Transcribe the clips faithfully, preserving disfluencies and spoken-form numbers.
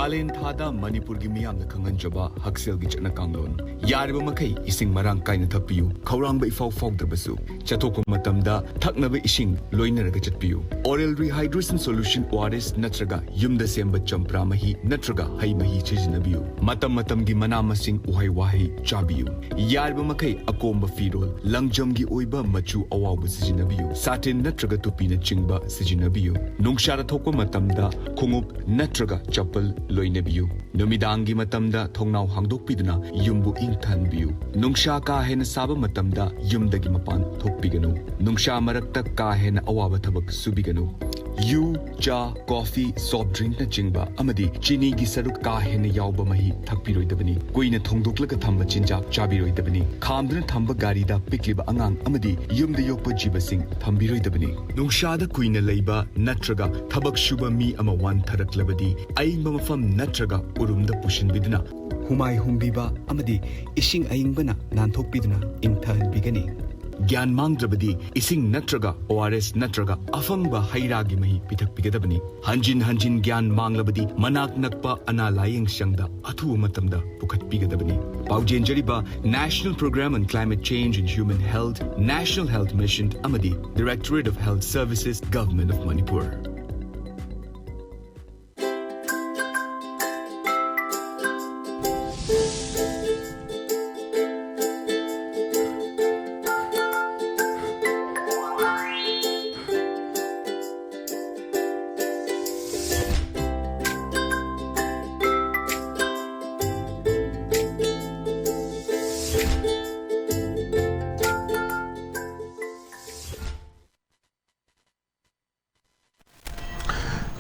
ꯀꯥꯂꯦꯟ ꯊꯥꯗ ꯃꯅꯤꯄꯨꯔꯒꯤ ꯃꯤꯌꯥꯝꯅ ꯈꯪꯍꯟꯖꯕ ꯍꯛꯁꯦꯜꯒꯤ ꯆꯠꯅ ꯀꯥꯡꯂꯣꯟ꯫ ꯌꯥꯔꯤꯕ ꯃꯈꯩ ꯏꯁꯤꯡ ꯃꯔꯥꯡ ꯀꯥꯏꯅ ꯊꯛꯄꯤꯌꯨ꯫ ꯈꯧꯔꯥꯡꯕ ꯏꯐꯥꯎ ꯐꯥꯎꯗ꯭ꯔꯕꯁꯨ, ꯆꯠꯊꯣꯛꯄ ꯃꯇꯝꯗ ꯊꯛꯅꯕ ꯏꯁꯤꯡ ꯂꯣꯏꯅꯔꯒ ꯆꯠꯄꯤꯌꯨ꯫ Oral Rehydration Solution, O R S, ꯅꯠꯇ꯭ꯔꯒ ꯌꯨꯝꯗ ꯁꯦꯝꯕ ꯆꯝꯄ꯭ꯔꯥ ꯃꯍꯤ ꯅꯠꯇ꯭ꯔꯒ ꯍꯩ ꯃꯍꯤ ꯁꯤꯖꯤꯟꯅꯕꯤꯌꯨ꯫ ꯃꯇꯝ ꯃꯇꯝꯒꯤ ꯃꯅꯥ ꯃꯁꯤꯡ, ꯎꯍꯩ ꯋꯥꯍꯩ ꯆꯥꯕꯤꯌꯨ꯫ ꯌꯥꯔꯤꯕ ꯃꯈꯩ ꯑꯀꯣꯝꯕ ꯐꯤꯔꯣꯜ, ꯂꯪꯖꯝꯒꯤ ꯑꯣꯏꯕ ꯃꯆꯨ ꯑꯋꯥꯎꯕ ꯁꯤꯖꯤꯟꯅꯕꯤꯌꯨ꯫ ꯁꯥꯇꯤꯟ ꯅꯠꯇ꯭ꯔꯒ ꯇꯨꯄꯤꯅꯆꯤꯡꯕ ꯁꯤꯖꯤꯟꯅꯕꯤꯌꯨ꯫ ꯅꯨꯡꯁꯥꯗ ꯊꯣꯛꯄ ꯃꯇꯝꯗ ꯈꯣꯡꯎꯞ ꯅꯠꯇ꯭ꯔꯒ ꯆꯄꯜ ꯂꯣꯏꯅꯕꯤꯌꯨ꯫ ꯅꯨꯃꯤꯗꯥꯡꯒꯤ ꯃꯇꯝꯗ ꯊꯣꯡꯅꯥꯎ ꯍꯥꯡꯗꯣꯛꯄꯤꯗꯨꯅ ꯌꯨꯝꯕꯨ ꯏꯪꯊꯍꯟꯕꯤꯌꯨ꯫ ꯅꯨꯡꯁꯥ ꯀꯥ ꯍꯦꯟꯅ ꯁꯥꯕ ꯃꯇꯝꯗ ꯌꯨꯝꯗꯒꯤ ꯃꯄꯥꯟ ꯊꯣꯛꯄꯤꯒꯅꯨ꯫ ꯅꯨꯡꯁꯥ ꯃꯔꯛꯇ ꯀꯥ ꯍꯦꯟꯅ ꯑꯋꯥꯕ ꯊꯕꯛ ꯁꯨꯕꯤꯒꯅꯨ꯫ ꯌꯨ, ꯆꯥ, ꯀꯣꯐꯤ, soft drinkꯅꯆꯤꯡꯕ ꯑꯃꯗꯤ ꯆꯤꯅꯤꯒꯤ ꯁꯔꯨꯛ ꯀꯥ ꯍꯦꯟꯅ ꯌꯥꯎꯕ ꯃꯍꯤ ꯊꯛꯄꯤꯔꯣꯏꯗꯕꯅꯤ꯫ ꯀꯨꯏꯅ ꯊꯣꯡꯗꯣꯛꯂꯒ ꯊꯝꯕ ꯆꯤꯟꯖꯥꯛ ꯆꯥꯕꯤꯔꯣꯏꯗꯕꯅꯤ꯫ ꯈꯥꯝꯗꯨꯅ ꯊꯝꯕ ꯒꯥꯔꯤꯗ ꯄꯤꯛꯂꯤꯕ ꯑꯉꯥꯡ ꯑꯃꯗꯤ ꯌꯨꯝꯗ ꯌꯣꯛꯄ ꯖꯤꯕꯁꯤꯡ ꯊꯝꯕꯤꯔꯣꯏꯗꯕꯅꯤ꯫ ꯅꯨꯡꯁꯥꯗ ꯀꯨꯏꯅ ꯂꯩꯕ ꯅꯠꯇ꯭ꯔꯒ ꯊꯕꯛ ꯁꯨꯕ ꯃꯤ ꯑꯃ ꯋꯥꯟꯊꯔꯛꯂꯕꯗꯤ, ꯑꯏꯪꯕ ꯃꯐꯝ ꯅꯠꯇ꯭ꯔꯒ ꯎꯔꯨꯝꯗ ꯄꯨꯁꯤꯟꯕꯤꯗꯨꯅ ꯍꯨꯃꯥꯏ ꯍꯨꯝꯕꯤꯕ ꯑꯃꯗꯤ ꯏꯁꯤꯡ ꯑꯏꯪꯕꯅ ꯅꯥꯟꯊꯣꯛꯄꯤꯗꯨꯅ ꯏꯪꯊꯍꯟꯕꯤꯒꯅꯤ꯫ ꯒ꯭ꯌꯥꯟ ꯃꯥꯡꯗ꯭ꯔꯕꯗꯤ ꯏꯁꯤꯡ ꯅꯠꯇ꯭ꯔꯒ O R S ꯅꯠꯇ꯭ꯔꯒ ꯑꯐꯪꯕ ꯍꯩ ꯔꯥꯒꯤ ꯃꯍꯤ ꯄꯤꯊꯛꯄꯤꯒꯗꯕꯅꯤ꯫ ꯍꯟꯖꯤꯟ ꯍꯟꯖꯤꯟ ꯒ꯭ꯌꯥꯟ ꯃꯥꯡꯂꯕꯗꯤ ꯃꯅꯥꯛ ꯅꯛꯄ ꯑꯅꯥ ꯂꯥꯌꯦꯡ ꯁꯪꯗ ꯑꯊꯨꯕ ꯃꯇꯝꯗ ꯄꯨꯈꯠꯄꯤꯒꯗꯕꯅꯤ꯫ ꯄꯥꯎꯖꯦꯟꯖꯔꯤꯕ National Program on Climate Change and Human Health, National Health Mission ꯑꯃꯗꯤ Directorate of Health Services, Government of Manipur꯫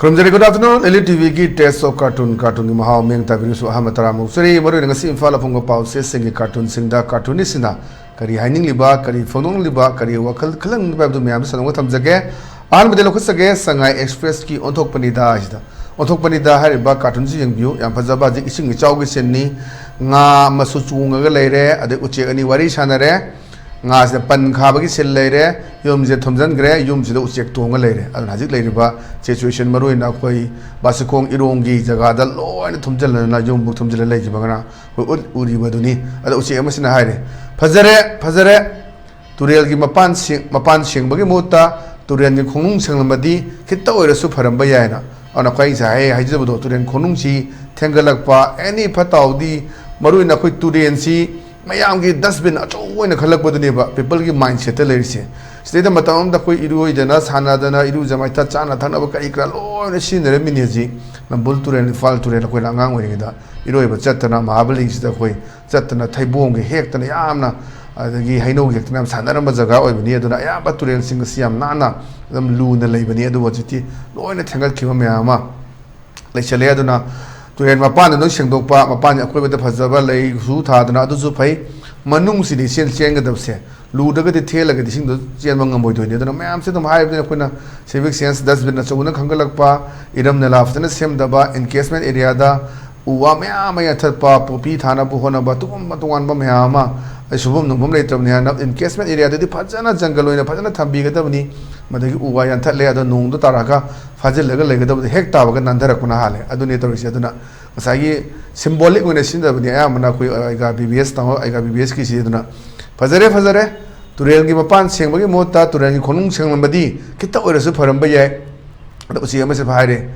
ꯈꯨꯔꯨꯝꯖꯔꯤ꯫ Good afternoon, Elite TVꯒꯤ Taste of Cartoon, cartoonꯒꯤ ꯃꯍꯥꯎ ꯃꯤꯠꯌꯦꯡ ꯇꯥꯕꯤꯔꯤꯕꯁꯨ ꯑꯍꯥꯟꯕ ꯇꯔꯥꯝꯅ ꯑꯣꯛꯆꯔꯤ꯫ ꯃꯔꯨꯑꯣꯏꯅ ꯉꯁꯤ ꯏꯝꯐꯥꯜ ꯑꯐꯣꯡꯕ ꯄꯥꯎꯆꯦꯁꯤꯡꯒꯤ cartoonꯁꯤꯡꯗ cartoonistꯁꯤꯡꯅ ꯀꯔꯤ ꯍꯥꯏꯅꯤꯡꯂꯤꯕ, ꯀꯔꯤ ꯐꯣꯡꯗꯣꯛꯅꯤꯡꯂꯤꯕ, ꯀꯔꯤ ꯋꯥꯈꯜ ꯈꯜꯍꯟꯅꯤꯡꯂꯤꯕ ꯍꯥꯏꯕꯗꯨ ꯃꯌꯥꯝꯗ ꯁꯟꯗꯣꯛꯅ ꯊꯝꯖꯒꯦ꯫ ꯑꯍꯥꯟꯕꯗ ꯂꯧꯈꯠꯆꯒꯦ, ꯁꯉꯥꯏ Expressꯀꯤ ꯑꯣꯟꯊꯣꯛꯄꯅꯤꯗ ꯍꯥꯏꯁꯤꯗ꯫ ꯑꯣꯟꯊꯣꯛꯄꯅꯤꯗ ꯍꯥꯏꯔꯤꯕ cartoonꯁꯤ ꯌꯦꯡꯕꯤꯌꯨ, ꯌꯥꯝ ꯐꯖꯕ꯫ ꯍꯧꯖꯤꯛ ꯏꯁꯤꯡ ꯏꯆꯥꯎꯒꯤ sceneꯅꯤ, ꯉꯥ ꯑꯃꯁꯨ ꯆꯣꯡꯉꯒ ꯂꯩꯔꯦ, ꯑꯗꯩ ꯎꯆꯦꯛ ꯑꯅꯤ ꯋꯥꯔꯤ ꯁꯥꯟꯅꯔꯦ꯫ ꯉꯥꯁꯤꯗ ꯄꯟ ꯈꯥꯕꯒꯤ ꯁꯤꯟ ꯂꯩꯔꯦ, ꯌꯨꯝꯁꯦ ꯊꯨꯝꯖꯤꯟꯈ꯭ꯔꯦ, ꯌꯨꯝꯁꯤꯗ ꯎꯆꯦꯛ ꯇꯣꯡꯉ ꯂꯩꯔꯦ꯫ ꯑꯗꯨꯅ ꯍꯧꯖꯤꯛ ꯂꯩꯔꯤꯕ ꯁꯤꯆꯨꯋꯦꯁꯟ, ꯃꯔꯨ ꯑꯣꯏꯅ ꯑꯩꯈꯣꯏ ꯕꯥꯁꯤꯈꯣꯡ ꯏꯔꯣꯡꯒꯤ ꯖꯒꯥꯗ ꯂꯣꯏꯅ ꯊꯨꯝꯖꯤꯜꯂꯗꯅ, ꯌꯨꯝꯕꯨ ꯊꯨꯝꯖꯤꯜꯂ ꯂꯩꯈꯤꯕ ꯉꯔꯥꯡ ꯑꯩꯈꯣꯏ ꯎꯠ-, ꯎꯔꯤꯕꯗꯨꯅꯤ꯫ ꯑꯗ ꯎꯆꯦꯛ ꯑꯃꯁꯤꯅ ꯍꯥꯏꯔꯦ, "ꯐꯖꯔꯦ, ꯐꯖꯔꯦ, ꯇꯨꯔꯦꯜꯒꯤ ꯃꯄꯥꯟ ꯁꯦꯡ-, ꯃꯄꯥꯟ ꯁꯦꯡꯕꯒꯤ ꯃꯍꯨꯠꯇ ꯇꯨꯔꯦꯜꯒꯤ ꯈꯣꯡꯅꯨꯡ ꯁꯦꯡꯂꯝꯃꯗꯤ ꯈꯤꯇ ꯑꯣꯏꯔꯁꯨ ꯐꯔꯝꯕ ꯌꯥꯏꯅ"꯫ ꯑꯗꯨꯅ ꯑꯩꯈꯣꯏ ꯉꯁꯥꯏ ꯍꯥꯏꯖꯕꯗꯣ, ꯇꯨꯔꯦꯜ ꯈꯣꯡꯅꯨꯡꯁꯤ ꯊꯦꯡꯒꯠꯂꯛꯄ, ꯑꯦꯅꯤ ꯐꯠꯇ ꯍꯥꯎꯗꯤ, ꯃꯔꯨ ꯑꯣꯏꯅ ꯑꯩꯈꯣꯏ ꯇꯨꯔꯦꯜꯁꯤ ꯃꯌꯥꯝꯒꯤ ꯗꯁꯕꯤꯟ ꯑꯆꯧꯕ ꯑꯣꯏꯅ ꯈꯜꯂꯛꯄꯗꯨꯅꯦꯕ ꯄꯤꯄꯜꯒꯤ ꯃꯥꯏꯟꯁꯦꯠꯇ ꯂꯩꯔꯤꯁꯦ꯫ ꯁꯤꯗꯩꯗ ꯃꯇꯝ ꯑꯃꯗ ꯑꯩꯈꯣꯏ ꯏꯔꯣꯏꯗꯅ, ꯁꯥꯟꯅꯗꯅ, ꯏꯔꯨꯖ ꯃꯥꯏꯊ, ꯆꯥꯅ ꯊꯛꯅꯕ ꯀꯔꯤ ꯀꯔꯥ ꯂꯣꯏꯅ ꯁꯤꯖꯤꯟꯅꯔꯝꯃꯤꯅꯦ꯫ ꯍꯧꯖꯤꯛ ꯅꯝꯕꯨꯜ ꯇꯨꯔꯦꯜ, ꯏꯝꯐꯥꯜ ꯇꯨꯔꯦꯜ, ꯑꯩꯈꯣꯏꯅ ꯑꯉꯥꯡ ꯑꯣꯏꯔꯤꯉꯩꯗ ꯏꯔꯣꯏꯕ ꯆꯠꯇꯅ, ꯃꯍꯥꯕꯂꯤꯁꯤꯗ ꯑꯩꯈꯣꯏ ꯆꯠꯇꯅ, ꯊꯩꯕꯣꯡꯒ ꯍꯦꯛꯇꯅ ꯌꯥꯝꯅ, ꯑꯗꯒꯤ ꯍꯩꯅꯧꯒ ꯍꯦꯛꯇꯅ ꯌꯥꯝ ꯁꯥꯟꯅꯔꯝꯕ ꯖꯒꯥ ꯑꯣꯏꯕꯅꯤ꯫ ꯑꯗꯨꯅ ꯑꯌꯥꯝꯕ ꯇꯨꯔꯦꯜꯁꯤꯡ ꯑꯁꯤ ꯌꯥꯝ ꯅꯥꯟꯅ ꯑꯗꯨꯝ ꯂꯨꯅ ꯂꯩꯕꯅꯤ꯫ ꯑꯗꯨꯕꯨ ꯍꯧꯖꯤꯛꯇꯤ ꯂꯣꯏꯅ ꯊꯦꯡꯒꯠꯈꯤꯕ ꯃꯌꯥꯝ ꯑꯃ ꯂꯩꯁꯜꯂꯦ꯫ ꯑꯗꯨꯅ ꯇꯨꯔꯦꯜ ꯃꯄꯥꯟꯗ ꯂꯣꯏ ꯁꯦꯡꯗꯣꯛꯄ, ꯃꯄꯥꯟꯒꯤ ꯑꯀꯣꯏꯕꯗ ꯐꯖꯕ ꯂꯩꯁꯨ ꯊꯥꯗꯅ, ꯑꯗꯨꯁꯨ ꯐꯩ꯫ ꯃꯅꯨꯡꯁꯤꯗꯤ ꯏꯆꯦꯟ ꯆꯦꯟꯒꯗꯕꯁꯦ, ꯂꯨꯗ꯭ꯔꯒꯗꯤ ꯊꯦꯜꯂꯒꯗꯤ ꯏꯁꯤꯡꯗꯣ ꯆꯦꯟꯕ ꯉꯝꯃꯣꯏꯗꯣꯏꯅꯤ꯫ ꯑꯗꯨꯅ ꯃꯌꯥꯝꯁꯦ ꯑꯗꯨꯝ ꯍꯥꯏꯕꯅꯤꯅ, ꯑꯩꯈꯣꯏꯅ ꯁꯤꯚꯤꯛ ꯁꯦꯟꯁ, ꯗꯁꯕꯤꯟ ꯑꯆꯧꯕꯅ ꯈꯟꯒꯠꯂꯛꯄ, ꯏꯔꯝ ꯅꯂꯥ ꯐꯖꯅ ꯁꯦꯝꯗꯕ, ꯏꯟꯀꯦꯁꯃꯦꯟ ꯑꯦꯔꯤꯌꯥꯗ ꯎ ꯋꯥ ꯃꯌꯥꯝ ꯑꯃ ꯌꯥꯟꯊꯠꯄ, ꯄꯣꯄꯤ ꯊꯥꯅꯕ ꯍꯣꯠꯅꯕ, ꯇꯣꯉꯥꯟꯕ ꯇꯣꯉꯥꯟꯕ ꯃꯌꯥꯝ ꯑꯃ, ꯑꯩ ꯁꯨꯐꯝ ꯅꯣꯝꯐꯝ ꯂꯩꯇ꯭ꯔꯕꯅꯤ ꯍꯥꯏꯅ ꯏꯟꯀꯦꯁꯃꯦꯟ ꯑꯦꯔꯤꯌꯥꯗꯗꯤ ꯐꯖꯅ ꯖꯪꯒꯜ ꯑꯣꯏꯅ ꯐꯖꯅ ꯊꯝꯕꯤꯒꯗꯕꯅꯤ꯫ ꯃꯗꯒꯤ ꯎ ꯋꯥ ꯌꯥꯟꯊꯠꯂꯦ, ꯑꯗꯣ ꯅꯣꯡꯗꯣ ꯇꯥꯔꯛꯑꯒ ꯐꯥꯖꯤꯜꯂꯒ ꯂꯩꯒꯗꯕꯗꯣ ꯍꯦꯛ ꯇꯥꯕꯒ ꯅꯥꯟꯊꯔꯛꯄꯅ ꯍꯥꯜꯂꯦ꯫ ꯑꯗꯨꯅꯦ ꯇꯧꯔꯤꯁꯦ꯫ ꯑꯗꯨꯅ ꯉꯁꯥꯏꯒꯤ ꯁꯤꯝꯕꯣꯂꯤꯛ ꯑꯣꯏꯅ ꯁꯤꯖꯤꯟꯅꯕꯅꯤ ꯑꯌꯥꯝꯕꯅ ꯑꯩꯈꯣꯏ ꯑꯩꯒꯥ ꯕꯤ ꯕꯤ ꯑꯦꯁ ꯇꯥꯃꯣ, ꯑꯩꯒꯥ ꯕꯤ ꯕꯤ ꯑꯦꯁꯀꯤꯁꯤ꯫ ꯑꯗꯨꯅ ꯐꯖꯔꯦ, ꯐꯖꯔꯦ, ꯇꯨꯔꯦꯜꯒꯤ ꯃꯄꯥꯟ ꯁꯦꯡꯕꯒꯤ ꯃꯍꯨꯠꯇ ꯇꯨꯔꯦꯜꯒꯤ ꯈꯣꯡꯅꯨꯡ ꯁꯦꯡꯂꯝꯕꯗꯤ ꯈꯤꯇ ꯑꯣꯏꯔꯁꯨ ꯐꯔꯝꯕ ꯌꯥꯏ꯫ ꯑꯗꯣ ꯎꯆꯦꯛ ꯑꯃꯁꯦ ꯍꯥꯏꯔꯦ,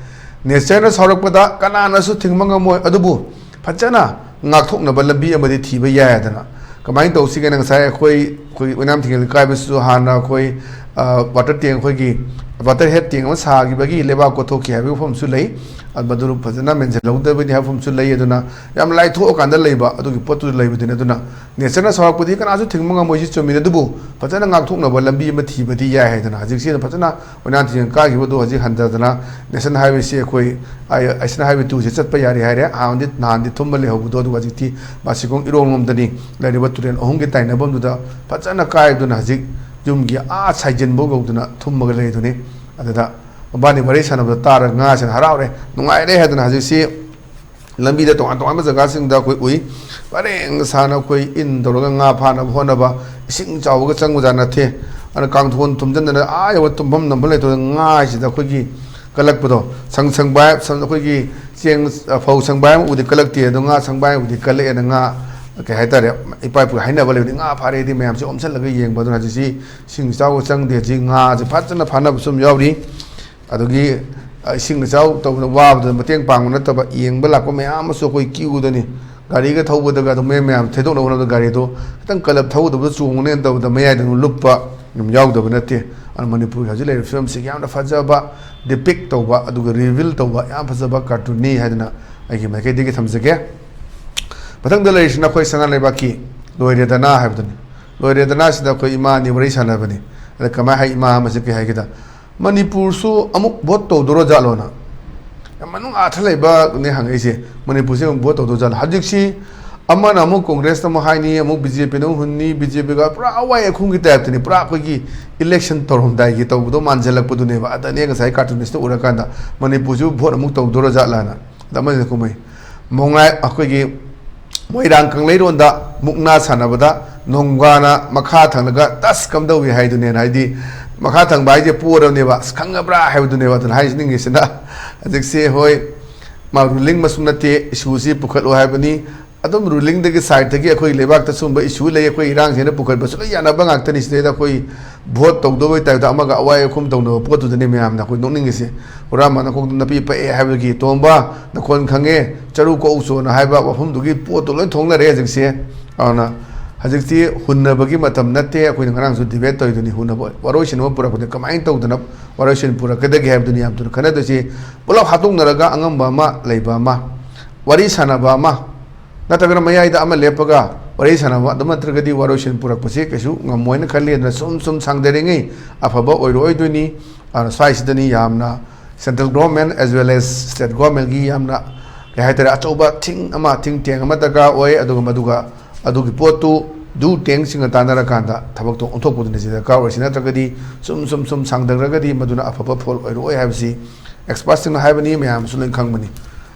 "ꯅꯦꯆꯔꯅ ꯁꯥꯎꯔꯛꯄꯗ ꯀꯅꯥꯅꯁꯨ ꯊꯤꯡꯕ ꯉꯝꯃꯣꯏ, ꯑꯗꯨꯕꯨ ꯐꯖꯅ ꯉꯥꯛꯊꯣꯛꯅꯕ ꯂꯝꯕꯤ ꯑꯃꯗꯤ ꯊꯤꯕ ꯌꯥꯏ" ꯍꯥꯏꯗꯅ꯫ ꯀꯃꯥꯏꯅ ꯇꯧꯁꯤꯒꯦꯅ ꯉꯁꯥꯏ ꯑꯩꯈꯣꯏ, ꯑꯩꯈꯣꯏ ꯑꯣꯏꯅꯥꯝ ꯊꯤꯡꯒꯜ ꯀꯥꯏꯕꯁꯤꯁꯨ ꯍꯥꯟꯅ ꯑꯩꯈꯣꯏ, ꯑ, ꯋꯥꯇꯔ ꯇꯦꯡ, ꯑꯩꯈꯣꯏꯒꯤ ꯋꯥꯇꯔ ꯍꯦꯠ ꯇꯦꯡ ꯑꯃ ꯁꯥꯈꯤꯕꯒꯤ ꯂꯩꯕꯥꯛ ꯀꯣꯊꯣꯛꯈꯤ ꯍꯥꯏꯕꯒꯤ ꯋꯥꯐꯝꯁꯨ ꯂꯩ꯫ ꯑ, ꯃꯗꯨ ꯐꯖꯅ ꯃꯦꯟꯁꯤꯜꯍꯧꯗꯕꯅꯤ ꯍꯥꯏꯕ ꯋꯥꯐꯝꯁꯨ ꯂꯩ꯫ ꯑꯗꯨꯅ ꯌꯥꯝ ꯂꯥꯏꯊꯣꯛꯑꯀꯥꯟꯗ ꯂꯩꯕ ꯑꯗꯨꯒꯤ ꯄꯣꯠꯇꯨ ꯂꯩꯕꯗꯨꯅꯤ꯫ ꯑꯗꯨꯅ ꯅꯦꯆꯔꯅ ꯁꯥꯎꯔꯛꯄꯗꯤ ꯀꯅꯥꯁꯨ ꯊꯤꯡꯕ ꯉꯝꯃꯣꯏ, ꯁꯤ ꯆꯨꯝꯃꯤꯅꯤ꯫ ꯑꯗꯨꯕꯨ ꯐꯖꯅ ꯉꯥꯛꯊꯣꯛꯅꯕ ꯂꯝꯕꯤ ꯑꯃ ꯊꯤꯕꯗꯤ ꯌꯥꯏ ꯍꯥꯏꯗꯅ ꯍꯧꯖꯤꯛꯁꯤ ꯐꯖꯅ ꯑꯣꯏꯅꯥꯝ ꯊꯤꯡꯒꯜ ꯀꯥꯈꯤꯕꯗꯨ ꯍꯧꯖꯤꯛ ꯍꯟꯊꯗꯅ ꯅꯦꯁꯅꯦꯜ ꯍꯥꯏꯋꯦꯁꯤ ꯑꯩꯈꯣꯏ, ꯑꯥꯏ-, ꯅꯦꯁꯅꯦꯜ ꯍꯥꯏꯋꯦ ꯇꯨꯁꯦ ꯆꯠꯄ ꯌꯥꯔꯦ ꯍꯥꯏꯔꯦ꯫ ꯍꯥꯟꯅꯗꯤ, ꯅꯍꯥꯟꯗꯤ ꯊꯨꯝꯕ ꯂꯩꯍꯧꯕꯗꯣ, ꯑꯗꯨꯒ ꯍꯧꯖꯤꯛꯇꯤ ꯕꯥꯁꯤꯈꯣꯡ ꯏꯔꯣꯡ ꯂꯣꯝꯗꯅꯤ ꯂꯩꯔꯤꯕ ꯇꯨꯔꯦꯜ ꯑꯍꯨꯝꯒꯤ ꯇꯥꯏꯅꯐꯝꯗꯨꯗ ꯐꯖꯅ ꯀꯥꯏꯗꯨꯅ ꯍꯧꯖꯤꯛ ꯌꯨꯝꯒꯤ ꯑꯥ ꯁꯥꯏꯖꯤꯟꯐꯥꯎ ꯌꯧꯗꯅ ꯊꯨꯝꯃꯒ ꯂꯩꯗꯨꯅꯤ꯫ ꯑꯗꯨꯗ ꯃꯕꯥꯅꯤ ꯋꯥꯔꯤ ꯁꯥꯟꯅꯕꯗ ꯇꯥꯔꯒ ꯉꯥꯁꯤꯅ ꯍꯔꯥꯎꯔꯦ, ꯅꯨꯡꯉꯥꯏꯔꯦ ꯍꯥꯏꯗꯅ ꯍꯧꯖꯤꯛꯁꯤ ꯂꯝꯕꯤꯗ ꯇꯣꯉꯥꯟ ꯇꯣꯉꯥꯟꯕ ꯖꯒꯥꯁꯤꯡꯗ ꯑꯩꯈꯣꯏ ꯎꯏ꯫ ꯄꯔꯦꯡ ꯁꯥꯅ ꯑꯩꯈꯣꯏ ꯏꯟ ꯇꯧꯔꯒ ꯉꯥ ꯐꯥꯅꯕ ꯍꯣꯠꯅꯕ, ꯏꯁꯤꯡ ꯆꯥꯎꯕꯒ ꯆꯪꯕꯖꯥꯠ ꯅꯠꯇꯦ꯫ ꯑꯗꯨꯅ ꯀꯥꯡꯊꯣꯟ ꯊꯨꯝꯖꯤꯟꯗꯅ ꯑꯥ ꯌꯧꯕ ꯇꯨꯝꯐꯝ ꯅꯝꯐꯝ ꯂꯩꯇꯕꯗ ꯉꯥ ꯍꯥꯏꯁꯤꯗ ꯑꯩꯈꯣꯏꯒꯤ ꯀꯜꯂꯛꯄꯗꯣ, ꯁꯪ ꯁꯪꯕꯥꯏ-, ꯁꯪ-, ꯑꯩꯈꯣꯏꯒꯤ ꯆꯦꯡ, ꯑ, ꯐꯧ ꯁꯪꯕꯥꯏ ꯑꯃ ꯎꯗꯤ ꯀꯜꯂꯛꯇꯦ, ꯑꯗꯣ ꯉꯥ ꯁꯪꯕꯥꯏ ꯑꯃ ꯎꯗꯤ ꯀꯜꯂꯛꯑꯦꯅ ꯉꯥ, ꯀꯩ ꯍꯥꯏꯇꯥꯔꯦ, ꯏꯄꯥ ꯏꯄꯨꯒꯤ ꯍꯥꯏꯅꯕ ꯂꯩꯕꯅꯤ, ꯉꯥ ꯐꯥꯔꯦꯗꯤ ꯃꯌꯥꯝꯁꯦ ꯑꯣꯝꯁꯤꯜꯂꯒ ꯌꯦꯡꯕ꯫ ꯑꯗꯨꯅ ꯍꯧꯖꯤꯛꯁꯤ ꯏꯁꯤꯡ ꯏꯆꯥꯎꯒ ꯆꯪꯗꯦ, ꯍꯧꯖꯤꯛ ꯉꯥꯁꯦ ꯐꯖꯅ ꯐꯥꯅꯕꯁꯨ ꯑꯗꯨꯝ ꯌꯥꯎꯔꯤ꯫ ꯑꯗꯨꯒꯤ, ꯑ, ꯏꯁꯤꯡ ꯏꯆꯥꯎ ꯇꯧꯕꯗ ꯋꯥꯕꯗ ꯃꯇꯦꯡ ꯄꯥꯡꯕ ꯅꯠꯇꯕ, ꯌꯦꯡꯕ ꯂꯥꯛꯄ ꯃꯌꯥꯝ ꯑꯃꯁꯨ ꯑꯩꯈꯣꯏ ꯀ꯭ꯌꯨꯗꯅꯤ꯫ ꯒꯥꯔꯤꯒ ꯊꯧꯕꯗꯒ ꯑꯗꯨꯝ ꯃꯌꯥꯝ ꯃꯌꯥꯝ ꯊꯩꯗꯣꯛꯅꯕ ꯍꯣꯠꯅꯕꯗ ꯒꯥꯔꯤꯗꯣ ꯈꯤꯇꯪ ꯀꯜꯂꯞ ꯊꯧꯒꯗꯕꯗꯣ ꯆꯣꯡꯉꯅꯦꯅ ꯇꯧꯕꯗ ꯃꯌꯥꯏꯗ ꯑꯗꯨꯝ ꯂꯨꯞꯄ ꯑꯗꯨꯝ ꯌꯥꯎꯗꯕ ꯅꯠꯇꯦ꯫ ꯑꯗꯨꯅ ꯃꯅꯤꯄꯨꯔꯒꯤ ꯍꯧꯖꯤꯛ ꯂꯩꯔꯤꯕ ꯐꯤꯕꯝꯁꯤꯒꯤ ꯌꯥꯝꯅ ꯐꯖꯕ depict ꯇꯧꯕ, ꯑꯗꯨꯒ reveal ꯇꯧꯕ ꯌꯥꯝ ꯐꯖꯕ cartoon ꯅꯤ ꯍꯥꯏꯗꯅ ꯑꯩꯒꯤ ꯃꯥꯏꯀꯩꯗꯒꯤ ꯊꯝꯖꯒꯦ꯫ ꯃꯊꯪꯗ ꯂꯩꯔꯤꯁꯤꯅ ꯑꯩꯈꯣꯏ ꯁꯅꯥ ꯂꯩꯕꯥꯛꯀꯤ ꯂꯣꯏꯔꯦꯗꯅ ꯍꯥꯏꯕꯗꯨꯅꯤ꯫ ꯂꯣꯏꯔꯦꯗꯅ ꯁꯤꯗ ꯑꯩꯈꯣꯏ ꯏꯃꯥ ꯑꯅꯤ ꯋꯥꯔꯤ ꯁꯥꯟꯅꯕꯅꯤ꯫ ꯑꯗ ꯀꯃꯥꯏ ꯍꯥꯏ, ꯏꯃꯥ ꯑꯃꯁꯦ ꯀꯩ ꯍꯥꯏꯒꯦꯗ, "ꯃꯅꯤꯄꯨꯔꯁꯨ ꯑꯃꯨꯛ ꯚꯣꯠ ꯇꯧꯗꯣꯔꯣ ꯖꯥꯠꯂꯣꯅ?" ꯌꯥꯝ ꯃꯅꯨꯡ ꯑꯥꯊ ꯂꯩꯕꯅꯦ ꯍꯪꯉꯛꯏꯁꯦ, "ꯃꯅꯤꯄꯨꯔꯁꯦ ꯑꯃꯨꯛ ꯚꯣꯠ ꯇꯧꯗꯣꯔꯣ ꯖꯥꯠꯂꯣ?" ꯍꯧꯖꯤꯛꯁꯤ ꯑꯃꯅ ꯑꯃꯨꯛ ꯀꯣꯡꯒ꯭ꯔꯦꯁꯇ ꯑꯃꯨꯛ ꯍꯥꯏꯅꯤ, ꯑꯃꯨꯛ ꯕꯤ ꯖꯦ ꯄꯤꯗ ꯑꯃꯨꯛ ꯍꯨꯟꯅꯤ, ꯕꯤ ꯖꯦ ꯄꯤꯒ ꯄꯨꯔꯥ ꯑꯋꯥꯏ ꯑꯈꯨꯝꯒꯤ ꯇꯥꯏꯞꯇꯅꯤ, ꯄꯨꯔꯥ ꯑꯩꯈꯣꯏꯒꯤ election ꯇꯧꯔꯝꯗꯥꯏꯒꯤ ꯇꯧꯕꯗꯣ ꯃꯥꯟꯁꯤꯜꯂꯛꯄꯗꯨꯅꯦꯕ꯫ ꯑꯗꯅꯦ ꯉꯁꯥꯏ cartoon ꯅꯤꯁꯇ ꯎꯔꯀꯥꯟꯗ, "ꯃꯅꯤꯄꯨꯔꯁꯤꯕꯨ ꯚꯣꯠ ꯑꯃꯨꯛ ꯇꯧꯗꯣꯔꯣ ꯖꯥꯠꯂꯥꯅ?" ꯑꯗ ꯑꯃꯁꯤꯅ ꯀꯨꯝꯍꯩ ꯃꯣꯡꯉꯥꯏ ꯑꯩꯈꯣꯏꯒꯤ ꯃꯣꯏꯔꯥꯡ ꯀꯪꯂꯩꯔꯣꯟꯗ ꯃꯨꯛꯅꯥ ꯁꯥꯟꯅꯕꯗ ꯅꯣꯡꯒꯥꯅ ꯃꯈꯥ ꯊꯪꯂꯒ ꯇꯁ ꯀꯝꯗꯧꯏ ꯍꯥꯏꯗꯨꯅꯦꯅ, ꯍꯥꯏꯗꯤ ꯃꯈꯥ ꯊꯪꯕ ꯍꯥꯏꯁꯦ ꯄꯣꯔꯕꯅꯦꯕ, "ꯑꯁ, ꯈꯪꯉꯕ꯭ꯔꯥ?" ꯍꯥꯏꯕꯗꯨꯅꯦꯕ꯫ ꯑꯗꯨꯅ ꯍꯥꯏꯖꯅꯤꯡꯉꯤꯁꯤꯅ ꯍꯧꯖꯤꯛꯁꯦ, ꯍꯣꯏ, ꯃꯥ ruling ꯃꯁꯨ ꯅꯠꯇꯦ, issue ꯁꯤ ꯄꯨꯈꯠꯂꯨ ꯍꯥꯏꯕꯅꯤ꯫ ꯑꯗꯨꯝ ruling ꯗꯒꯤ side ꯇꯒꯤ ꯑꯩꯈꯣꯏ ꯂꯩꯕꯥꯛꯇ ꯁꯨꯝꯕ issue ꯂꯩ, ꯑꯩꯈꯣꯏ ꯏꯔꯥꯡꯁꯤꯅ ꯄꯨꯈꯠꯄꯁꯨ ꯂꯣꯏ ꯌꯥꯅꯕ ꯉꯥꯛꯇꯅꯤ꯫ ꯁꯤꯗꯩꯗ ꯑꯩꯈꯣꯏ ꯚꯣꯠ ꯇꯧꯗꯕꯩ ꯇꯥꯏꯞꯇ ꯑꯃꯒ ꯑꯋꯥꯏ ꯑꯈꯨꯝ ꯇꯧꯅꯕ ꯄꯣꯠꯇꯨꯗꯅꯤ ꯃꯌꯥꯝꯅ ꯑꯩꯈꯣꯏ ꯅꯣꯛꯅꯤꯡꯉꯤꯁꯦ꯫ "ꯍꯨꯔꯥꯟꯕ ꯅꯈꯣꯡꯗ ꯅꯥꯄꯤ ꯄꯛꯑꯦ" ꯍꯥꯏꯕꯒꯤ, "ꯇꯣꯝꯕ, ꯅꯈꯣꯟ ꯈꯪꯉꯦ, ꯆꯔꯨ ꯀꯛꯎ ꯆꯣꯅ" ꯍꯥꯏꯕ ꯋꯥꯐꯝꯗꯨꯒꯤ ꯄꯣꯠꯇꯨ ꯂꯣꯏ ꯊꯣꯛꯅꯔꯦ ꯍꯧꯖꯤꯛꯁꯦ꯫ ꯑꯗꯨꯅ ꯍꯧꯖꯤꯛꯇꯤ ꯍꯨꯟꯅꯕꯒꯤ ꯃꯇꯝ ꯅꯠꯇꯦ꯫ ꯑꯩꯈꯣꯏꯅ ꯉꯔꯥꯡꯁꯨ debate ꯇꯧꯔꯤꯗꯨꯅꯤ, ꯍꯨꯟꯅꯕ, ꯋꯥꯔꯣꯏꯁꯤꯟ ꯑꯃ ꯄꯨꯔꯛꯄꯗ ꯀꯃꯥꯏꯅ ꯇꯧꯗꯅ ꯋꯥꯔꯣꯏꯁꯤꯟ ꯄꯨꯔꯛꯀꯗꯒꯦ ꯍꯥꯏꯕꯗꯨꯅꯤ ꯌꯥꯝ ꯊꯨꯅ ꯈꯟꯅꯗꯣꯏꯁꯤ꯫ ꯄꯨꯂꯞ ꯍꯥꯠꯇꯣꯛꯅꯔꯒ ꯑꯉꯝꯕ ꯑꯃ ꯂꯩꯕ ꯑꯃ, ꯋꯥꯔꯤ ꯁꯥꯟꯅꯕ ꯑꯃ, ꯅꯠꯇ꯭ꯔꯒꯅ ꯃꯌꯥꯏꯗ ꯑꯃ ꯂꯦꯞꯄꯒ ꯋꯥꯔꯤ ꯁꯥꯟꯅꯕ, ꯑꯗꯨ ꯅꯠꯇ꯭ꯔꯒꯗꯤ ꯋꯥꯔꯣꯏꯁꯤꯟ ꯄꯨꯔꯛꯄꯁꯤ ꯀꯩꯁꯨ ꯉꯝꯃꯣꯏꯅ ꯈꯜꯂꯤ꯫ ꯑꯗꯨꯅ ꯁꯨꯝ ꯁꯨꯝ ꯁꯥꯡꯊꯔꯤꯉꯩ ꯑꯐꯕ ꯑꯣꯏꯔꯛꯑꯣꯏꯗꯣꯏꯅꯤ꯫ ꯑꯗꯨꯅ ꯁ꯭ꯋꯥꯏꯁꯤꯗꯅꯤ ꯌꯥꯝꯅ central government as well as state government ꯒꯤ ꯌꯥꯝꯅ, ꯀꯩ ꯍꯥꯏꯇꯥꯔꯦ, ꯑꯆꯧꯕ ꯊꯤꯡ ꯑꯃ, ꯊꯤꯡ ꯇꯦꯡ ꯑꯃ ꯗꯔꯀꯥꯔ ꯑꯣꯏ꯫ ꯑꯗꯨꯒ ꯃꯗꯨꯒ ꯑꯗꯨꯒꯤ ꯄꯣꯠꯇꯨ ꯗꯨ ꯇꯦꯡꯁꯤꯡꯒ ꯇꯥꯟꯅꯔꯀꯥꯟꯗ ꯊꯕꯛꯇꯣ ꯑꯣꯟꯊꯣꯛꯄꯗꯨꯅ ꯁꯤ ꯗꯔꯀꯥꯔ ꯑꯣꯏ꯫ ꯁꯤ ꯅꯠꯇ꯭ꯔꯒꯗꯤ ꯁꯨꯝ ꯁꯨꯝ ꯁꯨꯝ ꯁꯥꯡꯊꯈ꯭ꯔꯒꯗꯤ ꯃꯗꯨꯅ ꯑꯐꯕ ꯐꯣꯜ ꯑꯣꯏꯔꯛꯑꯣꯏ ꯍꯥꯏꯕꯁꯤ expertꯁꯤꯡꯅ ꯍꯥꯏꯕꯅꯤ, ꯃꯌꯥꯝꯁꯨ ꯂꯣꯏ ꯈꯪꯕꯅꯤ꯫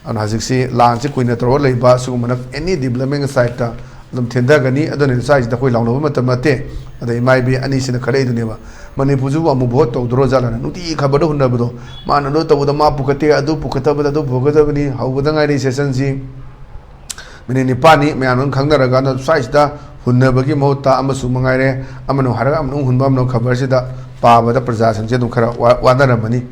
ꯑꯗꯨꯅ ꯍꯧꯖꯤꯛꯁꯤ ꯂꯥꯟꯁꯤ ꯀꯨꯏꯅ ꯇꯧꯔ ꯂꯩꯕ, ꯁꯤꯒꯨꯝꯕꯅ any development side ꯇ ꯑꯗꯨꯝ ꯊꯤꯟꯊꯒꯅꯤ꯫ ꯑꯗꯨꯅ ꯁ꯭ꯋꯥꯏꯁꯤꯗ ꯑꯩꯈꯣꯏ ꯂꯥꯎꯅꯕ ꯃꯇꯝ ꯅꯠꯇꯦ꯫ ꯑꯗ ꯏꯃꯥ ꯏꯕꯦ ꯑꯅꯤꯁꯤꯅ ꯈꯜꯂꯛꯏꯗꯨꯅꯦꯕ, ꯃꯅꯤꯄꯨꯔꯁꯤꯕꯨ ꯑꯃꯨꯛ ꯚꯣꯠ ꯇꯧꯗꯣꯔꯣ ꯖꯥꯠꯂꯅ ꯅꯨꯡꯇꯤꯒꯤ ꯈꯕꯔꯗ ꯍꯨꯟꯅꯕꯗꯣ, ꯃꯥꯅ ꯑꯗꯨ ꯇꯧꯕꯗ ꯃꯥ ꯄꯨꯈꯠꯇꯦ, ꯑꯗꯨ ꯄꯨꯈꯠꯇꯕꯗ ꯑꯗꯨ ꯄꯨꯈꯠꯇꯕꯅꯤ꯫ ꯍꯧꯕꯗ ꯉꯥꯏꯔꯤ ꯁꯦꯁꯟꯁꯤ, ꯃꯤꯅꯤꯠ ꯅꯤꯄꯥꯜꯅꯤ꯫ ꯃꯌꯥꯝ ꯑꯗꯨꯝ ꯈꯪꯅꯔꯒ ꯑꯗꯣ ꯁ꯭ꯋꯥꯏꯁꯤꯗ ꯍꯨꯟꯅꯕꯒꯤ ꯃꯍꯨꯠꯇ ꯑꯃꯁꯨ ꯃꯉꯥꯏꯔꯦ, ꯑꯃꯅ ꯍꯥꯏꯔꯒ ꯑꯃꯅ ꯍꯨꯟꯕ, ꯑꯃꯅ ꯈꯕꯔꯁꯤꯗ ꯄꯥꯕꯗ ꯄ꯭ꯔꯖꯥꯁꯤꯡꯁꯦ ꯑꯗꯨꯝ ꯈꯔ ꯋꯥ-, ꯋꯥꯅꯔꯝꯃꯅꯤ꯫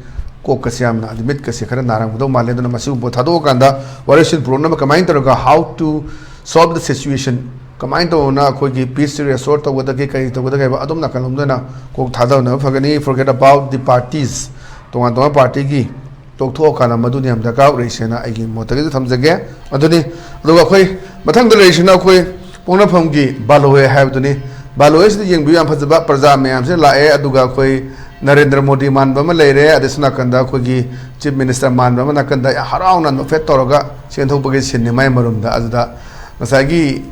ꯀꯣꯛꯀꯁꯦ ꯌꯥꯝꯅ, ꯑꯗꯨ ꯃꯤꯠꯀꯁꯦ ꯈꯔ ꯅꯥꯔꯝꯒꯗꯧ ꯃꯥꯜꯂꯦ꯫ ꯑꯗꯨꯅ ꯃꯁꯤꯒꯨꯝꯕ ꯊꯥꯗꯣꯛꯑꯀꯥꯟꯗ ꯋꯥꯔꯣꯏꯁꯤꯟ ꯄꯨꯔꯛꯅꯕ ꯀꯃꯥꯏꯅ ꯇꯧꯔꯒ, how to solve the situation, ꯀꯃꯥꯏꯅ ꯇꯧꯗꯅ ꯑꯩꯈꯣꯏꯒꯤ peace restore ꯇꯧꯒꯗꯒꯦ, ꯀꯔꯤ ꯇꯧꯒꯗꯒꯦ ꯍꯥꯏꯕ ꯑꯗꯣꯝ ꯅꯥꯀꯜꯂꯣꯝꯗ ꯑꯣꯏꯅ ꯀꯣꯛ ꯊꯥꯗꯕꯅ ꯐꯒꯅꯤ꯫ Forget about the parties, ꯇꯣꯉꯥꯟ ꯇꯣꯉꯥꯟꯕ ꯄꯥꯔꯇꯤꯒꯤ ꯇꯣꯛꯊꯣꯛꯑꯀꯥꯟꯗ ꯃꯗꯨꯅ ꯌꯥꯝ ꯗꯔꯀꯥꯔ ꯑꯣꯏꯔꯤꯁꯦꯅ ꯑꯩꯒꯤ ꯃꯣꯠꯇꯒꯤꯁꯨ ꯊꯝꯖꯒꯦ꯫ ꯑꯗꯨꯅꯤ꯫ ꯑꯗꯨꯒ ꯑꯩꯈꯣꯏ ꯃꯊꯪꯗ ꯂꯩꯔꯤꯁꯤꯅ ꯑꯩꯈꯣꯏ ꯄꯣꯛꯅꯐꯝꯒꯤ ꯕꯥꯂꯣꯏ ꯍꯥꯏꯕꯗꯨꯅꯤ꯫ ꯕꯥꯂꯣꯏꯁꯤꯗ ꯌꯦꯡꯕꯤꯌꯨ, ꯌꯥꯝ ꯐꯖꯕ ꯄ꯭ꯔꯖꯥ ꯃꯌꯥꯝꯁꯤꯅ ꯂꯥꯛꯑꯦ꯫ ꯑꯗꯨꯒ ꯑꯩꯈꯣꯏ ꯅꯔꯦꯟꯗ꯭ꯔ ꯃꯣꯗꯤ ꯃꯥꯟꯕ ꯑꯃ ꯂꯩꯔꯦ, ꯑꯗꯩ ꯁꯣꯝ ꯅꯥꯀꯟꯗ ꯑꯩꯈꯣꯏꯒꯤ ꯆꯤꯐ ꯃꯤꯅꯤꯁꯇꯔ ꯃꯥꯟꯕ ꯑꯃ ꯅꯥꯀꯟꯗ ꯌꯥꯝ ꯍꯔꯥꯎꯅ ꯅꯣꯛꯐꯦꯠ ꯇꯧꯔꯒ ꯆꯦꯟꯊꯣꯛꯄꯒꯤ ꯁꯤꯟꯅꯤ ꯃꯥꯏ ꯃꯔꯨꯝꯗ꯫ ꯑꯗꯨꯗ ꯉꯁꯥꯏꯒꯤ,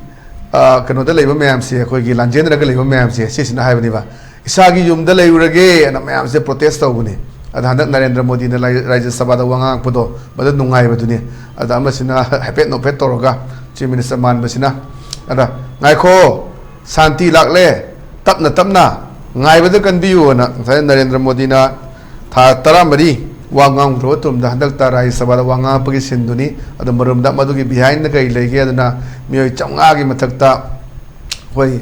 ꯑ, ꯀꯩꯅꯣꯗ ꯂꯩꯕ ꯃꯌꯥꯝꯁꯦ, ꯑꯩꯈꯣꯏꯒꯤ ꯂꯥꯟꯖꯦꯟꯗ꯭ꯔꯒ ꯂꯩꯕ ꯃꯌꯥꯝꯁꯦ, ꯁꯤꯁꯤꯅ ꯍꯥꯏꯕꯅꯦꯕ, "ꯏꯁꯥꯒꯤ ꯌꯨꯝꯗ ꯂꯩꯔꯨꯔꯒꯦ" ꯑꯅ ꯃꯌꯥꯝꯁꯦ ꯄ꯭ꯔꯣꯇꯦꯁ ꯇꯧꯕꯅꯤ꯫ ꯑꯗ ꯍꯟꯗꯛ ꯅꯔꯦꯟꯗ꯭ꯔ ꯃꯣꯗꯤꯅ ꯂꯥꯏ-, ꯔꯥꯖ꯭ꯌ ꯁꯚꯥꯗ ꯋꯥ ꯉꯥꯡꯉꯛꯄꯗꯣ ꯃꯗꯨ ꯅꯨꯡꯉꯥꯏꯕꯗꯨꯅꯤ꯫ ꯑꯗ ꯑꯃꯁꯤꯅ ꯍꯥꯏꯐꯦꯠ ꯅꯣꯛꯐꯦꯠ ꯇꯧꯔꯒ ꯆꯤꯐ ꯃꯤꯅꯤꯁꯇꯔ ꯃꯥꯟꯕꯁꯤꯅ, ꯑꯗ, "ꯉꯥꯏꯈꯣ, ꯁꯥꯟꯇꯤ ꯂꯥꯛꯂꯦ, ꯇꯞꯅ ꯇꯞꯅ ꯉꯥꯏꯕꯗ ꯀꯟꯕꯤꯌꯨ" ꯑꯅ ꯉꯁꯥꯏ ꯅꯔꯦꯟꯗ꯭ꯔ ꯃꯣꯗꯤꯅ ꯊꯥ ꯇꯔꯥꯃꯔꯤ ꯋꯥ ꯉꯥꯡꯂꯨꯔꯕ ꯇꯨꯡꯗ ꯍꯟꯗꯛꯇ ꯔꯥꯖ꯭ꯌ ꯁꯚꯥꯗ ꯋꯥ ꯉꯥꯡꯉꯛꯄꯒꯤ ꯁꯤꯟꯗꯨꯅꯤ꯫ ꯑꯗꯣ ꯃꯔꯨꯝꯗ ꯃꯗꯨꯒꯤ ꯕꯤꯍꯥꯏꯟꯗ ꯀꯔꯤ ꯂꯩꯒꯦ? ꯑꯗꯨꯅ ꯃꯤꯑꯣꯏ ꯆꯥꯝꯃꯉꯥꯒꯤ ꯃꯊꯛꯇ ꯑꯩꯈꯣꯏ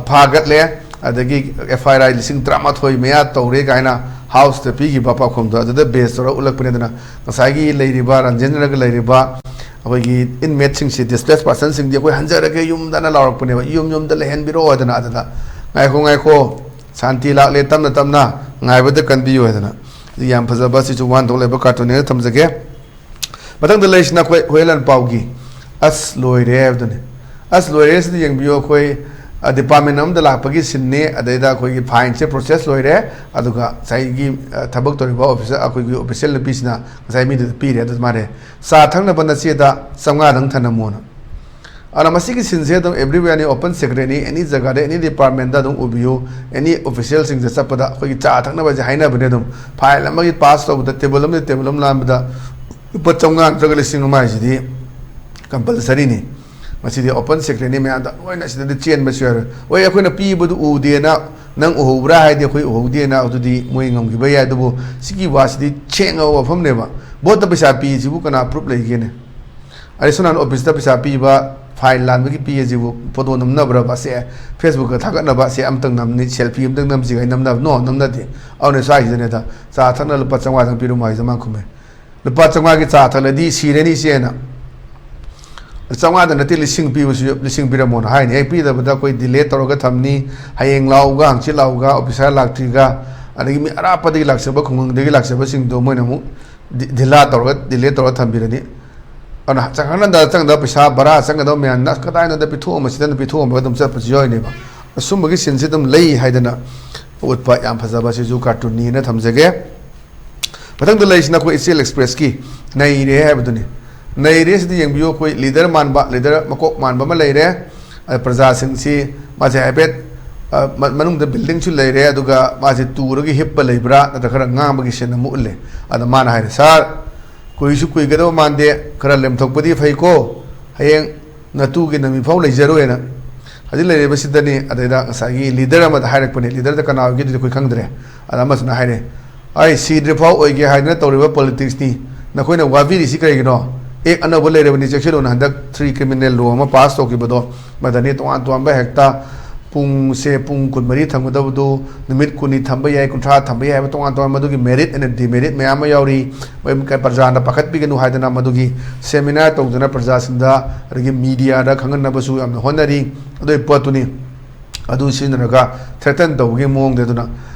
ꯐꯥꯒꯠꯂꯦ, ꯑꯗꯒꯤ ꯑꯦꯐ ꯑꯥꯏ ꯑꯥꯔ ꯂꯤꯁꯤꯡ ꯇꯔꯥꯃꯥꯊꯣꯏ ꯃꯌꯥ ꯇꯧꯔꯦ ꯀꯥꯏꯅ ꯍꯥꯎꯁꯇ ꯄꯤꯈꯤꯕ ꯄꯥꯎꯈꯨꯝꯗꯣ ꯑꯗꯨꯗ ꯕꯦꯁ ꯇꯧꯔꯒ ꯎꯠꯂꯛꯄꯅꯤ꯫ ꯑꯗꯨꯅ ꯉꯁꯥꯏꯒꯤ ꯂꯩꯔꯤꯕ, ꯔꯥꯟꯖꯦꯟꯗ꯭ꯔꯒ ꯂꯩꯔꯤꯕ ꯑꯩꯈꯣꯏꯒꯤ ꯏꯟꯃꯦꯠꯁꯤꯡꯁꯤ, ꯗꯤꯁꯄ꯭ꯂꯦꯁ ꯄꯥꯔꯁꯟꯁꯤꯡꯗꯤ "ꯑꯩꯈꯣꯏ ꯍꯟꯖꯔꯒꯦ ꯌꯨꯝꯗꯅ" ꯂꯥꯎꯔꯛꯄꯅꯦꯕ, "ꯌꯨꯝ ꯌꯨꯝꯗ ꯂꯩꯍꯟꯕꯤꯔꯛꯑꯣ" ꯍꯥꯏꯗꯅ꯫ ꯑꯗꯨꯗ "ꯉꯥꯏꯈꯣ, ꯉꯥꯏꯈꯣ, ꯁꯥꯟꯇꯤ ꯂꯥꯛꯂꯦ, ꯇꯞꯅ ꯇꯞꯅ ꯉꯥꯏꯕꯗ ꯀꯟꯕꯤꯌꯨ" ꯍꯥꯏꯗꯅ꯫ ꯌꯥꯝ ꯐꯖꯕ, ꯑꯁꯤꯁꯨ ꯋꯥꯍꯟꯊꯣꯛ ꯂꯩꯕ ꯀꯥꯔꯇꯨꯟꯅꯦꯅ ꯊꯝꯖꯒꯦ꯫ ꯃꯊꯪꯗ ꯂꯩꯔꯤꯁꯤꯅ ꯑꯩꯈꯣꯏ ꯍꯨꯌꯦꯟ ꯂꯥꯟꯄꯥꯎꯒꯤ "ꯑꯁ ꯂꯣꯏꯔꯦ" ꯍꯥꯏꯕꯗꯨꯅꯤ꯫ "ꯑꯁ ꯂꯣꯏꯔꯦ" ꯁꯤꯗ ꯌꯦꯡꯕꯤꯌꯨ, ꯑꯩꯈꯣꯏ, ꯑ, ꯗꯤꯄꯥꯔꯠꯃꯦꯟ ꯑꯃꯗ ꯂꯥꯛꯄꯒꯤ ꯁꯤꯟꯅꯤ꯫ ꯑꯗꯩꯗ ꯑꯩꯈꯣꯏꯒꯤ ꯐꯥꯏꯟꯁꯦ ꯄ꯭ꯔꯣꯁꯦꯁ ꯂꯣꯏꯔꯦ, ꯑꯗꯨꯒ ꯉꯁꯥꯏꯒꯤ, ꯑ, ꯊꯕꯛ ꯇꯧꯔꯤꯕ ꯑꯣꯐꯤꯁꯔ, ꯑꯩꯈꯣꯏꯒꯤ ꯑꯣꯐꯤꯁꯤꯌꯦꯜ ꯅꯨꯄꯤꯁꯤꯅ ꯉꯁꯥꯏ ꯃꯤꯗꯨꯗ ꯄꯤꯔꯦ꯫ ꯑꯗꯨ ꯃꯥꯅꯦ, "ꯆꯥ ꯊꯛꯅꯕ ꯅꯆꯦꯗ ꯆꯥꯝꯃꯉꯥꯗꯪ ꯊꯅꯝꯃꯣꯅ"꯫ ꯑꯗꯨꯅ ꯃꯁꯤꯒꯤ ꯁꯤꯟꯁꯦ ꯑꯗꯨꯝ everywhere ꯅꯤ, open secret ꯅꯤ, ꯑꯦꯅꯤ ꯖꯒꯥꯗ, ꯑꯦꯅꯤ ꯗꯤꯄꯥꯔꯠꯃꯦꯟꯗ ꯑꯗꯨꯝ ꯎꯕꯤꯌꯨ, ꯑꯦꯅꯤ ꯑꯣꯐꯤꯁꯤꯌꯦꯜꯁꯤꯡꯁꯦ ꯆꯠꯄꯗ ꯑꯩꯈꯣꯏꯒꯤ ꯆꯥ ꯊꯛꯅꯕꯁꯦ ꯍꯥꯏꯅꯕꯅꯦ꯫ ꯑꯗꯨꯝ ꯐꯥꯏꯜ ꯑꯃꯒꯤ ꯄꯥꯁ ꯇꯧꯕꯗ, ꯇꯦꯕꯜ ꯑꯃꯗꯒꯤ ꯇꯦꯕꯜ ꯑꯃ ꯂꯥꯟꯕꯗ ꯂꯨꯄꯥ ꯆꯥꯝꯃꯉꯥ ꯅꯠꯇ꯭ꯔꯒ ꯂꯤꯁꯤꯡ ꯑꯃ ꯍꯥꯏꯁꯤꯗꯤ ꯀꯝꯄꯜꯁꯔꯤꯅꯤ꯫ ꯃꯁꯤꯗꯤ open secretꯅꯤ, ꯃꯌꯥꯝꯗ ꯂꯣꯏꯅ ꯁꯤꯗꯗꯤ ꯆꯦꯟꯕꯁꯨ ꯌꯥꯔꯣꯏ꯫ ꯍꯣꯏ, ꯑꯩꯈꯣꯏꯅ ꯄꯤꯕꯗꯨ ꯎꯗꯦꯅ ꯅꯪ ꯎꯍꯧꯕ꯭ꯔꯥ ꯍꯥꯏꯗꯤ ꯑꯩꯈꯣꯏ ꯎꯍꯧꯗꯦꯅ ꯑꯗꯨꯗꯤ ꯃꯣꯏ ꯉꯝꯈꯤꯕ ꯌꯥꯏ꯫ ꯑꯗꯨꯕꯨ ꯁꯤꯒꯤ ꯋꯥꯁꯤꯗꯤ ꯁꯦꯡꯉꯕ ꯋꯥꯐꯝꯅꯦꯕ꯫ Voteꯇ ꯄꯩꯁꯥ ꯄꯤꯁꯤꯕꯨ ꯀꯅꯥ proof ꯂꯩꯒꯦꯅꯦ? ꯑꯗꯩ ꯁꯣꯝ ꯅꯥꯀꯟ officeꯇ ꯄꯩꯁꯥ ꯄꯤꯕ, fine ꯂꯥꯟꯕꯒꯤ ꯄꯤ ꯑꯁꯤꯕꯨ photo ꯅꯝꯅꯕ꯭ꯔꯕ? ꯁꯦ, Facebookꯇ ꯊꯥꯒꯠꯅꯕ ꯁꯦ ꯑꯃꯇꯪ ꯅꯝꯅꯤ, selfie ꯑꯃꯇꯪ ꯅꯝꯁꯤ ꯀꯥꯏꯅ ꯅꯝꯅꯕ? No, ꯅꯝꯅꯗꯦ꯫ ꯑꯗꯨꯅ ꯁ꯭ꯋꯥꯏꯁꯤꯗꯅꯦꯗ ꯆꯥ ꯊꯛꯅ ꯂꯨꯄꯥ ꯆꯥꯝꯃꯉꯥꯗꯪ ꯄꯤꯔꯝꯃꯣ ꯍꯥꯏꯁꯦ ꯃꯥꯅ ꯈꯨꯝꯃꯦ꯫ ꯂꯨꯄꯥ ꯆꯥꯝꯃꯉꯥꯒꯤ ꯆꯥ ꯊꯛꯂꯗꯤ ꯁꯤꯔꯅꯤ ꯏꯆꯦꯅ꯫ ꯆꯥꯝꯃꯉꯥꯗ ꯅꯠꯇꯦ, ꯂꯤꯁꯤꯡ ꯄꯤꯕꯁꯨ, ꯂꯤꯁꯤꯡ ꯄꯤꯔꯝꯃꯣꯅ ꯍꯥꯏꯅꯤ꯫ ꯍꯦꯛ ꯄꯤꯗꯕꯗ ꯑꯩꯈꯣꯏ delay ꯇꯧꯔꯒ ꯊꯝꯅꯤ, ꯍꯌꯦꯡ ꯂꯥꯛꯎꯒ, ꯍꯪꯆꯤꯠ ꯂꯥꯛꯎꯒ, officer ꯂꯥꯛꯇ꯭ꯔꯤꯒ, ꯑꯗꯒꯤ ꯃꯤ ꯑꯔꯥꯞꯄꯗꯒꯤ ꯂꯥꯛꯆꯕ, ꯈꯨꯡꯒꯪꯗꯒꯤ ꯂꯥꯛꯆꯕꯁꯤꯡꯗꯣ ꯃꯣꯏꯅ ꯑꯃꯨꯛ ꯗꯤ-, ꯙꯤꯜꯂꯥ ꯇꯧꯔꯒ, delay ꯇꯧꯔꯒ ꯊꯝꯕꯤꯔꯅꯤ꯫ ꯑꯗꯨꯅ ꯆꯪꯍꯟꯅꯗ ꯆꯪꯒꯗꯕ ꯄꯩꯁꯥ, ꯚꯔꯥ ꯆꯪꯒꯗꯕ ꯃꯌꯥꯝꯅ ꯑꯁ ꯀꯗꯥꯏꯅꯣꯗ ꯄꯤꯊꯣꯛꯑꯝꯕꯁꯤꯗꯅ ꯄꯤꯊꯣꯛꯑꯝꯃꯒ ꯑꯗꯨꯝ ꯆꯠꯄꯁꯨ ꯌꯥꯎꯔꯤꯅꯦꯕ꯫ ꯑꯁꯨꯝꯕꯒꯤ ꯁꯤꯟꯁꯤ ꯑꯗꯨꯝ ꯂꯩ ꯍꯥꯏꯗꯅ ꯎꯠꯄ ꯌꯥꯝ ꯐꯖꯕ ꯁꯤꯁꯨ cartoonꯅꯤꯅ ꯊꯝꯖꯒꯦ꯫ ꯃꯊꯪꯗ ꯂꯩꯔꯤꯁꯤꯅ ꯑꯩꯈꯣꯏ ꯏꯆꯦꯜ Expressꯀꯤ ꯅꯩꯔꯦ ꯍꯥꯏꯕꯗꯨꯅꯤ꯫ ꯅꯩꯔꯦ ꯁꯤꯗꯤ ꯌꯦꯡꯕꯤꯌꯨ, ꯑꯩꯈꯣꯏ leader ꯃꯥꯟꯕ, leader ꯃꯀꯣꯛ ꯃꯥꯟꯕ ꯑꯃ ꯂꯩꯔꯦ꯫ ꯑꯗ ꯄ꯭ꯔꯖꯥꯁꯤꯡꯁꯤ ꯃꯥꯁꯦ ꯍꯥꯏꯐꯦꯠ, ꯑ, ꯃ-, ꯃꯅꯨꯡꯗ buildingꯁꯨ ꯂꯩꯔꯦ, ꯑꯗꯨꯒ ꯃꯥꯁꯦ ꯇꯨꯔꯒ ꯍꯤꯞꯄ ꯂꯩꯕ꯭ꯔꯥ ꯅꯠꯇ꯭ꯔꯒ ꯈꯔ ꯉꯥꯡꯕꯒꯤ scene ꯑꯃ ꯎꯠꯂꯦ꯫ ꯑꯗ ꯃꯥꯅ ꯍꯥꯏꯔꯦ, "Sir, ꯀꯨꯏꯁꯨ ꯀꯨꯏꯒꯗꯕ ꯃꯥꯟꯗꯦ, ꯈꯔ ꯂꯦꯝꯊꯣꯛꯄꯗꯤ ꯐꯩꯀꯣ, ꯍꯌꯦꯡ ꯅꯇꯨꯒꯤ ꯅꯃꯤꯐꯥꯎ ꯂꯩꯖꯔꯣꯏꯅ"꯫ ꯍꯧꯖꯤꯛ ꯂꯩꯔꯤꯕꯁꯤꯗꯅꯤ, ꯑꯗꯩꯗ ꯉꯁꯥꯏꯒꯤ leader ꯑꯃꯗ ꯍꯥꯏꯔꯛꯄꯅꯦ, leaderꯗ ꯀꯅꯥ ꯑꯣꯏꯒꯦ ꯑꯗꯨꯗꯤ ꯑꯩꯈꯣꯏ ꯈꯪꯗ꯭ꯔꯦ꯫ ꯑꯗ ꯑꯃꯁꯤꯅ ꯍꯥꯏꯔꯦ, "ꯑꯩ ꯁꯤꯗ꯭ꯔꯤꯐꯥꯎ ꯑꯣꯏꯒꯦ ꯍꯥꯏꯗꯅ ꯇꯧꯔꯤꯕ politicsꯅꯤ, ꯅꯈꯣꯏꯅ ꯋꯥꯕꯤꯔꯤꯁꯤ ꯀꯔꯤꯒꯤꯅꯣ? Act ꯑꯅꯧꯕ ꯂꯩꯔꯕꯅꯤ, ꯆꯦꯛꯁꯤꯜꯂꯨꯅ, ꯍꯟꯗꯛ three criminal law ꯑꯃ pass ꯇꯧꯈꯤꯕꯗꯣ, ꯃꯗꯅꯤ ꯇꯣꯉꯥꯟ ꯇꯣꯉꯥꯟꯕ ꯍꯦꯛꯇ ꯄꯨꯡꯁꯦ, ꯄꯨꯡ ꯀꯨꯟꯃꯔꯤ ꯊꯝꯒꯗꯕꯗꯨ ꯅꯨꯃꯤꯠ ꯀꯨꯟꯅꯤ ꯊꯝꯕ ꯌꯥꯏ, ꯀꯨꯟꯊ꯭ꯔꯥ ꯊꯝꯕ ꯌꯥꯏ ꯍꯥꯏꯕ ꯇꯣꯉꯥꯟ ꯇꯣꯉꯥꯟꯕ ꯑꯗꯨꯒꯤ merit and demerit ꯃꯌꯥꯝ ꯑꯃ ꯌꯥꯎꯔꯤ꯫ ꯃꯣꯏ ꯄ꯭ꯔꯖꯥꯅ ꯄꯥꯈꯠꯄꯤꯒꯅꯨ ꯍꯥꯏꯗꯅ ꯃꯗꯨꯒꯤ seminar ꯇꯧꯗꯅ ꯄ꯭ꯔꯖꯥꯁꯤꯡꯗ ꯑꯗꯒꯤ mediaꯗ ꯈꯪꯍꯟꯅꯕꯁꯨ ꯌꯥꯝꯅ ꯍꯣꯠꯅꯔꯤ꯫ ꯑꯗꯨꯒꯤ ꯄꯣꯠꯇꯨꯅꯤ꯫ ꯑꯗꯨ ꯁꯤꯖꯤꯟꯅꯔꯒ threaten ꯇꯧꯕꯒꯤ ꯃꯑꯣꯡꯗ꯫ ꯑꯗꯨꯅ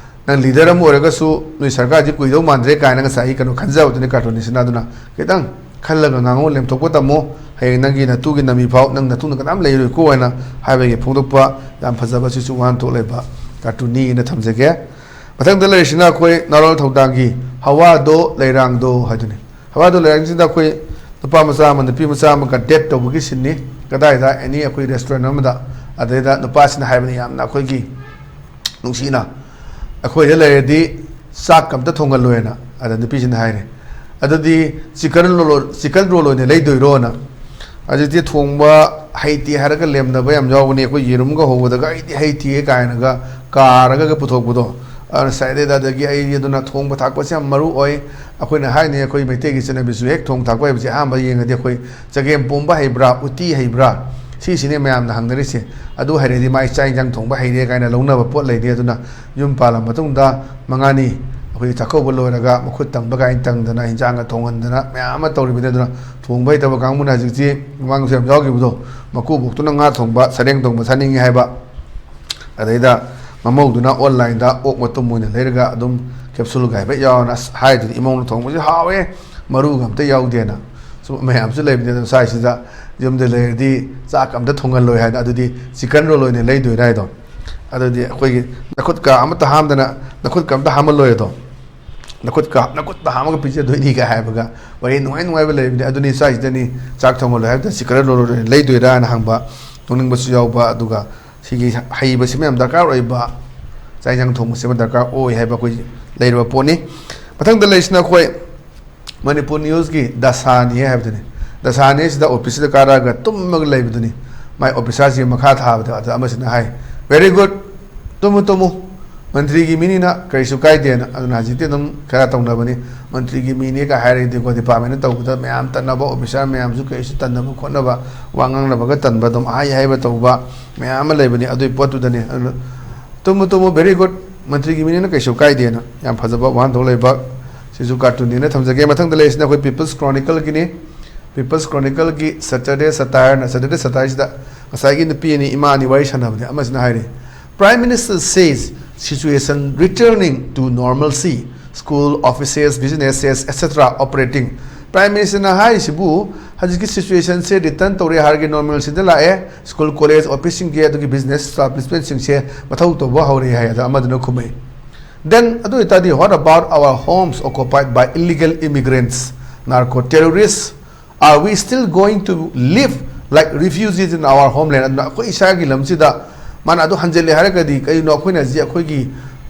ꯅꯪ leader ꯑꯃ ꯑꯣꯏꯔꯒꯁꯨ ꯅꯣꯏ ꯁꯔꯀꯥꯔꯁꯤ ꯀꯨꯏꯗꯧ ꯃꯥꯟꯗ꯭ꯔꯦ ꯀꯥꯏꯅ ꯉꯁꯥꯏꯒꯤ ꯀꯩꯅꯣ ꯈꯟꯖꯕꯗꯨꯅꯤ cartoonꯅꯤꯁꯤꯅ꯫ ꯑꯗꯨꯅ ꯈꯤꯇꯪ ꯈꯜꯂꯒ ꯉꯥꯡꯉꯨ, ꯂꯦꯝꯊꯣꯛꯄ ꯇꯝꯃꯨ꯫ ꯍꯌꯦꯡ ꯅꯪꯒꯤ ꯅꯇꯨꯒꯤ ꯅꯃꯤ ꯐꯥꯎ ꯅꯪ ꯅꯇꯨꯅ ꯀꯅꯥꯝ ꯂꯩꯔꯣꯏꯀꯣ ꯍꯥꯏꯅ ꯍꯥꯏꯕꯒꯤ ꯐꯣꯡꯗꯣꯛꯄ ꯌꯥꯝ ꯐꯖꯕ, ꯁꯤꯁꯨ ꯋꯥꯍꯟꯊꯣꯛ ꯂꯩꯕ cartoonꯅꯤꯅ ꯊꯝꯖꯒꯦ꯫ ꯃꯊꯪꯗ ꯂꯩꯔꯤꯁꯤꯅ ꯑꯩꯈꯣꯏ ꯅꯥꯔꯣꯜ ꯊꯧꯗꯥꯡꯒꯤ ꯍꯋꯥꯗꯣ ꯂꯩꯔꯥꯡꯗꯣ ꯍꯥꯏꯗꯨꯅꯤ꯫ ꯍꯋꯥꯗꯣ ꯂꯩꯔꯥꯡꯁꯤꯗ ꯑꯩꯈꯣꯏ ꯅꯨꯄꯥ ꯃꯆꯥ ꯑꯃ ꯅꯨꯄꯤ ꯃꯆꯥ ꯑꯃꯒ date ꯇꯧꯕꯒꯤ sceneꯅꯤ꯫ ꯀꯗꯥꯏꯗ? Any ꯑꯩꯈꯣꯏ restaurant ꯑꯃꯗ꯫ ꯑꯗꯩꯗ ꯅꯨꯄꯥꯁꯤꯅ ꯍꯥꯏꯕꯅꯤ ꯌꯥꯝꯅ ꯑꯩꯈꯣꯏꯒꯤ ꯅꯨꯡꯁꯤꯅ, "ꯑꯩꯈꯣꯏꯗ ꯂꯩꯔꯗꯤ ꯆꯥꯛ ꯑꯝꯇ ꯊꯣꯡꯍꯜꯂꯣꯏꯅ"꯫ ꯑꯗ ꯅꯨꯄꯤꯁꯤꯅ ꯍꯥꯏꯔꯦ, "ꯑꯗꯨꯗꯤ chicken roll, chicken roll ꯑꯣꯏꯅ ꯂꯩꯗꯣꯏꯔꯣꯅ?" ꯍꯧꯖꯤꯛꯇꯤ ꯊꯣꯡꯕ ꯍꯩꯇꯦ ꯍꯥꯏꯔꯒ ꯂꯦꯝꯅꯕ ꯌꯥꯝ ꯌꯥꯎꯕꯅꯤ꯫ ꯑꯩꯈꯣꯏ ꯌꯦꯔꯨꯝꯒ ꯍꯧꯕꯗꯒ "ꯑꯩꯗꯤ ꯍꯩꯇꯦ" ꯀꯥꯏꯅꯒ ꯀꯥꯔꯒ ꯄꯨꯊꯣꯛꯄꯗꯣ꯫ ꯑꯗꯨꯅ ꯁꯥꯏꯗꯩꯗ ꯑꯗꯒꯤ ꯑꯩ ꯑꯗꯨꯅ ꯊꯣꯡꯕ ꯊꯥꯛꯄꯁꯦ ꯌꯥꯝ ꯃꯔꯨ ꯑꯣꯏ꯫ ꯑꯩꯈꯣꯏꯅ ꯍꯥꯏꯅꯤ, ꯑꯩꯈꯣꯏ ꯃꯩꯇꯩꯒꯤ ꯆꯠꯅꯕꯤꯁꯨ ꯍꯦꯛ ꯊꯣꯡ ꯊꯥꯛꯄ ꯍꯥꯏꯕꯁꯦ ꯑꯍꯥꯟꯕ ꯌꯦꯡꯉꯗꯤ ꯑꯩꯈꯣꯏ ꯆꯒꯦꯝ ꯄꯣꯝꯕ ꯍꯩꯕ꯭ꯔꯥ, ꯎꯇꯤ ꯍꯩꯕ꯭ꯔꯥ, ꯁꯤꯁꯤꯅꯦ ꯃꯌꯥꯝꯅ ꯍꯪꯅꯔꯤꯁꯦ꯫ ꯑꯗꯨ ꯍꯩꯔꯗꯤ ꯃꯥꯏ ꯆꯥꯛ ꯏꯟꯖꯥꯡ ꯊꯣꯡꯕ ꯍꯩꯔꯦ ꯀꯥꯏꯅ ꯂꯧꯅꯕ ꯄꯣꯠ ꯂꯩꯔꯤ꯫ ꯑꯗꯨꯅ ꯌꯨꯝ ꯄꯥꯜꯂ ꯃꯇꯨꯡꯗ ꯃꯉꯥꯅꯤ ꯑꯩꯈꯣꯏꯒꯤ ꯆꯥꯛꯀꯧꯕ ꯂꯣꯏꯔꯒ ꯃꯈꯨꯠ ꯇꯪꯕ ꯀꯥꯏꯅ ꯇꯪꯗꯅ ꯍꯤꯟꯖꯥꯡꯒ ꯊꯣꯡꯍꯟꯗꯅ ꯃꯌꯥꯝ ꯑꯃ ꯇꯧꯔꯤꯕꯅꯤ꯫ ꯑꯗꯨꯅ ꯊꯣꯡꯕ ꯍꯩꯇꯕ ꯀꯥꯡꯕꯨꯅ ꯍꯧꯖꯤꯛꯇꯤ ꯃꯃꯥꯡꯁꯨ ꯌꯥꯝ ꯌꯥꯎꯈꯤꯕꯗꯣ, ꯃꯀꯨꯕꯣꯛꯇꯨꯅ ꯉꯥ ꯊꯣꯡꯕ, ꯁꯔꯦꯡ ꯊꯣꯡꯕ ꯆꯥꯅꯤꯡꯉꯤ ꯍꯥꯏꯕ, ꯑꯗꯩꯗ ꯃꯃꯧꯗꯨꯅ ꯑꯣꯟꯂꯥꯏꯟꯗ ꯑꯣꯛ ꯃꯇꯨꯝ ꯑꯣꯏꯅ ꯂꯩꯔꯒ ꯑꯗꯨꯝ ꯀꯦꯞꯁꯨꯜꯒ ꯍꯥꯏꯐꯦꯠ ꯌꯥꯎꯔꯅ, "ꯑꯁ, ꯍꯥꯏꯗꯨꯗꯤ ꯏꯃꯧꯅ ꯊꯣꯡꯕꯁꯤ ꯍꯥꯎꯋꯦ, ꯃꯔꯨꯒ ꯑꯝꯇ ꯌꯥꯎꯗꯦꯅ"꯫ ꯁꯨꯝ ꯃꯌꯥꯝꯁꯨ ꯂꯩꯕꯅꯤ꯫ ꯑꯗꯨꯝ ꯁ꯭ꯋꯥꯏꯁꯤꯗ ꯌꯨꯝꯗ ꯂꯩꯔꯗꯤ ꯆꯥꯛ ꯑꯝꯇ ꯊꯣꯡꯍꯜꯂꯣꯏ ꯍꯥꯏꯅ, ꯑꯗꯨꯗꯤ ꯆꯤꯛꯀꯟ ꯔꯣꯜ ꯑꯣꯏꯅ ꯂꯩꯗꯣꯏꯔꯥ ꯍꯥꯏꯗꯣ꯫ ꯑꯗꯨꯗꯤ ꯑꯩꯈꯣꯏꯒꯤ ꯅꯈꯨꯠꯀ ꯑꯃꯠꯇ ꯍꯥꯝꯗꯅ, ꯅꯈꯨꯠꯀ ꯑꯝꯇ ꯍꯥꯝꯍꯜꯂꯣꯏ ꯑꯗꯣ, "ꯅꯈꯨꯠꯀ, ꯅꯈꯨꯠꯇ ꯍꯥꯝꯃꯒ ꯄꯤꯖꯗꯣꯏꯅꯤ" ꯀꯥꯏ ꯍꯥꯏꯕꯒ ꯋꯥꯔꯤ ꯅꯨꯡꯉꯥꯏ ꯅꯨꯡꯉꯥꯏꯕ ꯂꯩꯕꯅꯤ꯫ ꯑꯗꯨꯅꯤ ꯁ꯭ꯋꯥꯏꯁꯤꯗꯅꯤ ꯆꯥꯛ ꯊꯣꯡꯍꯜꯂꯣꯏ ꯍꯥꯏꯕꯗ ꯆꯤꯛꯀꯟ ꯔꯣꯜ ꯑꯣꯏꯅ ꯂꯩꯗꯣꯏꯔꯥꯅ ꯍꯪꯕ, ꯅꯣꯛꯅꯤꯡꯕꯁꯨ ꯌꯥꯎꯕ꯫ ꯑꯗꯨꯒ ꯁꯤꯒꯤ ꯍꯩꯕꯁꯤꯃ ꯌꯥꯝ ꯗꯔꯀꯥꯔ ꯑꯣꯏꯕ, ꯆꯥꯛ ꯏꯟꯁꯥꯡ ꯊꯣꯡꯕꯁꯤꯃ ꯗꯔꯀꯥꯔ ꯑꯣꯏ ꯍꯥꯏꯕ ꯑꯩꯈꯣꯏ ꯂꯩꯔꯕ ꯄꯣꯠꯅꯤ꯫ ꯃꯊꯪꯗ ꯂꯩꯔꯤꯁꯤꯅ ꯑꯩꯈꯣꯏ ꯃꯅꯤꯄꯨꯔ ꯅ꯭ꯌꯨꯁꯀꯤ ꯗꯁꯥꯅꯤ ꯍꯥꯏꯕꯗꯨꯅꯤ꯫ ꯗꯁꯥꯅꯤ ꯁꯤꯗ ꯑꯣꯐꯤꯁꯁꯤꯗ ꯀꯥꯔꯛꯑꯒ ꯇꯨꯝꯃꯒ ꯂꯩꯕꯗꯨꯅꯤ꯫ ꯃꯥꯏ ꯑꯣꯐꯤꯁꯥꯔꯁꯤꯒꯤ ꯃꯈꯥ ꯊꯥꯕꯗ ꯑꯗ ꯑꯃꯁꯤꯅ ꯍꯥꯏ, "Very good, ꯇꯨꯝꯃꯨ ꯇꯨꯝꯃꯨ, ꯃꯟꯇ꯭ꯔꯤꯒꯤ ꯃꯤꯅꯤꯅ ꯀꯔꯤꯁꯨ ꯀꯥꯏꯗꯦꯅ"꯫ ꯑꯗꯨꯅ ꯍꯧꯖꯤꯛꯇꯤ ꯑꯗꯨꯝ ꯈꯔ ꯇꯧꯅꯕꯅꯤ꯫ ꯃꯟꯇ꯭ꯔꯤꯒꯤ ꯃꯤꯅꯦꯒ ꯍꯥꯏꯔꯒꯗꯤꯀꯣ, ꯗꯤꯄꯥꯔꯠꯃꯦꯟꯅ ꯇꯧꯕꯗ ꯃꯌꯥꯝ ꯇꯟꯅꯕ, ꯑꯣꯐꯤꯁꯥꯔ ꯃꯌꯥꯝꯁꯨ ꯀꯔꯤꯁꯨ ꯇꯟꯅꯕ ꯈꯣꯠꯅꯕ, ꯋꯥ ꯉꯥꯡꯅꯕꯒ ꯇꯟꯕ, ꯑꯗꯨꯝ ꯑꯍꯥꯏ ꯍꯥꯏꯕ ꯇꯧꯕ ꯃꯌꯥꯝ ꯑꯃ ꯂꯩꯕꯅꯤ꯫ ꯑꯗꯨꯒꯤ ꯄꯣꯠꯇꯨꯗꯅꯤ꯫ ꯑꯗꯨꯅ ꯇꯨꯝꯃꯨ ꯇꯨꯝꯃꯨ, very good, ꯃꯟꯇ꯭ꯔꯤꯒꯤ ꯃꯤꯅꯤꯅ ꯀꯩꯁꯨ ꯀꯥꯏꯗꯦꯅ꯫ ꯌꯥꯝ ꯐꯖꯕ ꯋꯥꯍꯟꯊꯣꯛ ꯂꯩꯕ꯫ ꯁꯤꯁꯨ ꯀꯥꯔꯇꯨꯟꯅꯤꯅ ꯊꯝꯖꯒꯦ꯫ ꯃꯊꯪꯗ ꯂꯩꯔꯤꯁꯤꯅ ꯑꯩꯈꯣꯏ ꯄꯤꯄꯜꯁ ꯀ꯭ꯔꯣꯅꯤꯀꯜꯒꯤꯅꯤ꯫ ꯄꯤꯄꯜꯁ ꯀ꯭ꯔꯣꯅꯤꯀꯜꯒꯤ ꯁꯦꯇꯔꯗꯦ ꯁꯇꯥꯌꯔꯅ, ꯁꯦꯇꯔꯗꯦ ꯁꯇꯥꯌꯔꯁꯤꯗ ꯉꯁꯥꯏꯒꯤ ꯅꯨꯄꯤ ꯑꯅꯤ, ꯏꯃꯥ ꯑꯅꯤ ꯋꯥꯔꯤ ꯁꯥꯟꯅꯕꯅꯦ꯫ ꯑꯃꯁꯤꯅ ꯍꯥꯏꯔꯤ, "Prime Minister says situation returning to normalcy, school, offices, businesses, et cetera operating." Prime ꯃꯤꯅꯤꯁꯇꯔꯅ ꯍꯥꯏꯔꯤꯁꯤꯕꯨ ꯍꯧꯖꯤꯛꯀꯤ ꯁꯤꯆꯨꯋꯦꯁꯟꯁꯦ ꯔꯤꯇꯔꯟ ꯇꯧꯔꯦ ꯍꯥꯏꯔꯒ ꯅꯣꯔꯃꯦꯜꯁꯤꯗ ꯂꯥꯛꯑꯦ, ꯁ꯭ꯀꯨꯜ, ꯀꯣꯂꯦꯖ, ꯑꯣꯐꯤꯁꯁꯤꯡꯒꯤ ꯑꯗꯨꯒꯤ ꯕꯤꯖꯤꯅꯦꯁ ꯏꯁꯇꯥꯕ꯭ꯂꯤꯁꯃꯦꯟꯁꯤꯡꯁꯦ ꯃꯊꯧ ꯇꯧꯕ ꯍꯧꯔꯦ ꯍꯥꯏ꯫ ꯑꯗ ꯑꯃꯗꯨꯅ ꯈꯨꯝꯃꯛꯏ, "Then ꯑꯗꯨ ꯑꯣꯏꯇꯥꯔꯗꯤ what about our homes occupied by illegal immigrants, narco terrorists? Are we still going to live like refugees in our homeland?" ꯑꯗꯨꯅ ꯑꯩꯈꯣꯏ ꯏꯁꯥꯒꯤ ꯂꯝꯁꯤꯗ ꯃꯥꯅ ꯑꯗꯨ ꯍꯟꯖꯤꯜꯂꯦ ꯍꯥꯏꯔꯒꯗꯤ ꯀꯩꯅꯣ ꯑꯩꯈꯣꯏꯅ ꯍꯧꯖꯤꯛ ꯑꯩꯈꯣꯏꯒꯤ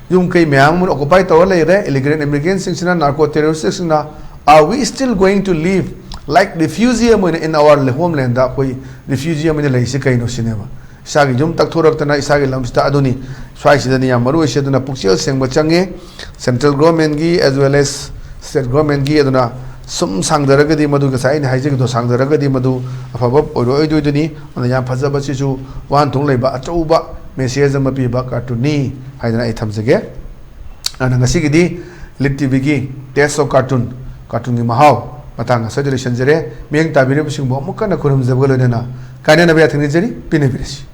ꯌꯨꯝ ꯀꯩ ꯃꯌꯥꯝ ꯑꯃ ꯑꯣꯀꯨꯄꯥꯏ ꯇꯧꯔ ꯂꯩꯔꯦ, illegal ꯏꯃꯤꯒ꯭ꯔꯦꯟꯁꯤꯡꯁꯤꯅ, narco ꯇꯦꯔꯣꯔꯤꯁꯁꯤꯡꯅ꯫ "Are we still going to live Like refugee ꯑꯃ ꯑꯣꯏꯅ in our homelandꯗ ꯑꯩꯈꯣꯏ refugee ꯑꯃ ꯑꯣꯏꯅ ꯂꯩꯔꯤꯁꯦ ꯀꯩꯅꯣ ꯁꯤꯅꯦꯕ꯫ ꯏꯁꯥꯒꯤ ꯌꯨꯝ ꯇꯛꯊꯣꯔꯛꯇꯅ ꯏꯁꯥꯒꯤ ꯂꯝꯁꯤꯗ, ꯑꯗꯨꯅꯤ ꯁ꯭ꯋꯥꯏꯁꯤꯗꯅꯤ ꯌꯥꯝ ꯃꯔꯨ ꯑꯣꯏꯁꯦ꯫ ꯑꯗꯨꯅ ꯄꯨꯛꯆꯦꯜ ꯁꯦꯡꯕ ꯆꯪꯉꯦ, central governmentꯀꯤ as well as state governmentꯀꯤ꯫ ꯑꯗꯨꯅ ꯁꯨꯝ ꯁꯥꯡꯊꯔꯒꯗꯤ ꯃꯗꯨ ꯉꯁꯥꯏ ꯑꯩꯅ ꯍꯥꯏꯖꯈꯤꯕꯗꯣ ꯁꯥꯡꯊꯔꯒꯗꯤ ꯃꯗꯨ ꯑꯐꯕ ꯑꯣꯏꯔꯣꯏꯗꯣꯏꯗꯨꯅꯤ꯫ ꯑꯗꯨꯅ ꯌꯥꯝ ꯐꯖꯕ, ꯁꯤꯁꯨ ꯋꯥꯍꯟꯊꯣꯛ ꯂꯩꯕ ꯑꯆꯧꯕ message ꯑꯃ ꯄꯤꯕ cartoonꯅꯤ ꯍꯥꯏꯗꯅ ꯑꯩ ꯊꯝꯖꯒꯦ꯫ ꯑꯗꯨꯅ ꯉꯁꯤꯒꯤꯗꯤ Lit TVꯒꯤ Taste of Cartoon, cartoonꯒꯤ ꯃꯍꯥꯎ ꯃꯇꯥꯡ ꯑꯁꯤꯗ ꯂꯣꯏꯁꯤꯟꯖꯔꯦ꯫ ꯃꯤꯠꯌꯦꯡ ꯇꯥꯕꯤꯔꯤꯕꯁꯤꯡꯕꯨ ꯑꯃꯨꯛ ꯍꯟꯅ ꯈꯨꯔꯨꯝꯖꯕꯒ ꯂꯣꯏꯅꯅ ꯀꯥꯏꯅꯅꯕ ꯌꯥꯊꯪ ꯅꯤꯖꯔꯤ, ꯄꯤꯅꯕꯤꯔꯁꯤ꯫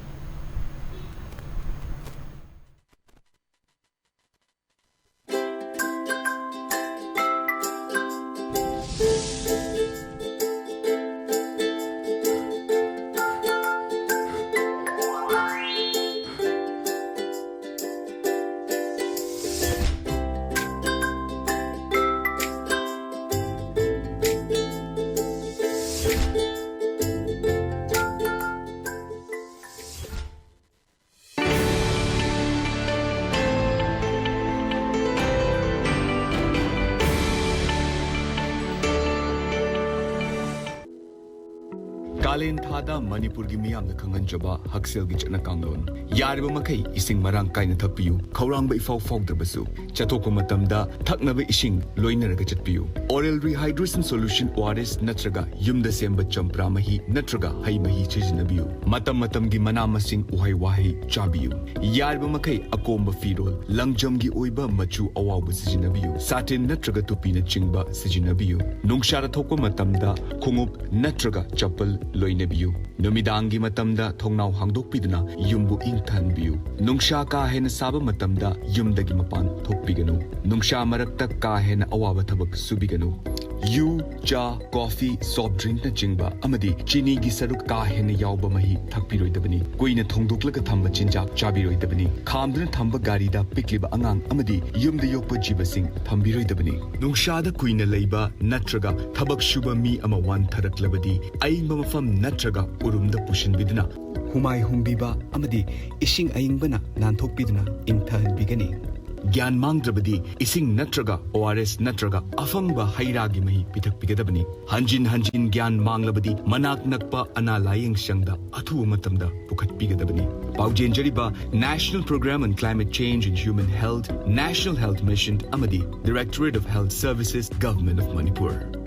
ꯀꯥꯂꯦꯟ ꯊꯥꯗ ꯃꯅꯤꯄꯨꯔꯒꯤ ꯃꯤꯌꯥꯝꯅ ꯈꯪꯍꯟꯖꯕ ꯍꯛꯁꯦꯜꯒꯤ ꯆꯠꯅ ꯀꯥꯡꯂꯣꯟ꯫ ꯌꯥꯔꯤꯕ ꯃꯈꯩ ꯏꯁꯤꯡ ꯃꯔꯥꯡ ꯀꯥꯏꯅ ꯊꯛꯄꯤꯌꯨ꯫ ꯈꯧꯔꯥꯡꯕ ꯏꯐꯥꯎ ꯐꯥꯎꯗ꯭ꯔꯕꯁꯨ, ꯆꯠꯊꯣꯛꯄ ꯃꯇꯝꯗ ꯊꯛꯅꯕ ꯏꯁꯤꯡ ꯂꯣꯏꯅꯔꯒ ꯆꯠꯄꯤꯌꯨ꯫ Oral Rehydration Solution, ORS, ꯅꯠꯇ꯭ꯔꯒ ꯌꯨꯝꯗ ꯁꯦꯝꯕ ꯆꯝꯄ꯭ꯔꯥ ꯃꯍꯤ ꯅꯠꯇ꯭ꯔꯒ ꯍꯩ ꯃꯍꯤ ꯁꯤꯖꯤꯟꯅꯕꯤꯌꯨ꯫ ꯃꯇꯝ ꯃꯇꯝꯒꯤ ꯃꯅꯥ ꯃꯁꯤꯡ, ꯎꯍꯩ ꯋꯥꯍꯩ ꯆꯥꯕꯤꯌꯨ꯫ ꯌꯥꯔꯤꯕ ꯃꯈꯩ ꯑꯀꯣꯝꯕ ꯐꯤꯔꯣꯜ, ꯂꯪꯖꯝꯒꯤ ꯑꯣꯏꯕ ꯃꯆꯨ ꯑꯋꯥꯎꯕ ꯁꯤꯖꯤꯟꯅꯕꯤꯌꯨ꯫ ꯁꯥꯇꯤꯟ ꯅꯠꯇ꯭ꯔꯒ ꯇꯨꯄꯤꯅꯆꯤꯡꯕ ꯁꯤꯖꯤꯟꯅꯕꯤꯌꯨ꯫ ꯅꯨꯡꯁꯥꯗ ꯊꯣꯛꯄ ꯃꯇꯝꯗ ꯈꯣꯡꯎꯞ ꯅꯠꯇ꯭ꯔꯒ ꯆꯄꯜ ꯂꯣꯏꯅꯕꯤꯌꯨ꯫ ꯅꯨꯃꯤꯗꯥꯡꯒꯤ ꯃꯇꯝꯗ ꯊꯣꯡꯅꯥꯎ ꯍꯥꯡꯗꯣꯛꯄꯤꯗꯨꯅ ꯌꯨꯝꯕꯨ ꯏꯪꯊꯍꯟꯕꯤꯌꯨ꯫ ꯅꯨꯡꯁꯥ ꯀꯥ ꯍꯦꯟꯅ ꯁꯥꯕ ꯃꯇꯝꯗ ꯌꯨꯝꯗꯒꯤ ꯃꯄꯥꯟ ꯊꯣꯛꯄꯤꯒꯅꯨ꯫ ꯅꯨꯡꯁꯥ ꯃꯔꯛꯇ ꯀꯥ ꯍꯦꯟꯅ ꯑꯋꯥꯕ ꯊꯕꯛ ꯁꯨꯕꯤꯒꯅꯨ꯫ ꯌꯨ, ꯆꯥ, ꯀꯣꯐꯤ, soft drinkꯅꯆꯤꯡꯕ ꯑꯃꯗꯤ ꯆꯤꯅꯤꯒꯤ ꯁꯔꯨꯛ ꯀꯥ ꯍꯦꯟꯅ ꯌꯥꯎꯕ ꯃꯍꯤ ꯊꯛꯄꯤꯔꯣꯏꯗꯕꯅꯤ꯫ ꯀꯨꯏꯅ ꯊꯣꯡꯗꯣꯛꯂꯒ ꯊꯝꯕ ꯆꯤꯟꯖꯥꯛ ꯆꯥꯕꯤꯔꯣꯏꯗꯕꯅꯤ꯫ ꯈꯥꯝꯗꯨꯅ ꯊꯝꯕ ꯒꯥꯔꯤꯗ ꯄꯤꯛꯂꯤꯕ ꯑꯉꯥꯡ ꯑꯃꯗꯤ ꯌꯨꯝꯗ ꯌꯣꯛꯄ ꯖꯤꯕꯁꯤꯡ ꯊꯝꯕꯤꯔꯣꯏꯗꯕꯅꯤ꯫ ꯅꯨꯡꯁꯥꯗ ꯀꯨꯏꯅ ꯂꯩꯕ ꯅꯠꯇ꯭ꯔꯒ ꯊꯕꯛ ꯁꯨꯕ ꯃꯤ ꯑꯃ ꯋꯥꯟꯊꯔꯛꯂꯕꯗꯤ ꯑꯏꯪꯕ ꯃꯐꯝ ꯅꯠꯇ꯭ꯔꯒ ꯎꯔꯨꯝꯗ ꯄꯨꯁꯤꯟꯕꯤꯗꯨꯅ ꯍꯨꯃꯥꯏ ꯍꯨꯝꯕꯤꯕ ꯑꯃꯗꯤ ꯏꯁꯤꯡ ꯑꯏꯪꯕꯅ ꯅꯥꯟꯊꯣꯛꯄꯤꯗꯨꯅ ꯏꯪꯊꯍꯟꯕꯤꯒꯅꯤ꯫ ꯒ꯭ꯌꯥꯟ ꯃꯥꯡꯗ꯭ꯔꯕꯗꯤ ꯏꯁꯤꯡ ꯅꯠꯇ꯭ꯔꯒ ꯑꯣ ꯑꯥꯔ ꯑꯦꯁ ꯅꯠꯇ꯭ꯔꯒ ꯑꯐꯪꯕ ꯍꯩ ꯔꯥꯒꯤ ꯃꯍꯤ ꯄꯤꯊꯛꯄꯤꯒꯗꯕꯅꯤ꯫ ꯍꯟꯖꯤꯟ ꯍꯟꯖꯤꯟ ꯒ꯭ꯌꯥꯟ ꯃꯥꯡꯂꯕꯗꯤ ꯃꯅꯥꯛ ꯅꯛꯄ ꯑꯅꯥ ꯂꯥꯌꯦꯡ ꯁꯪꯗ ꯑꯊꯨꯕ ꯃꯇꯝꯗ ꯄꯨꯈꯠꯄꯤꯒꯗꯕꯅꯤ꯫ ꯄꯥꯎꯖꯦꯟꯖꯔꯤꯕ National Program on Climate Change and Human Health, National Health Mission ꯑꯃꯗꯤ Directorate of Health Services, Government of Manipur꯫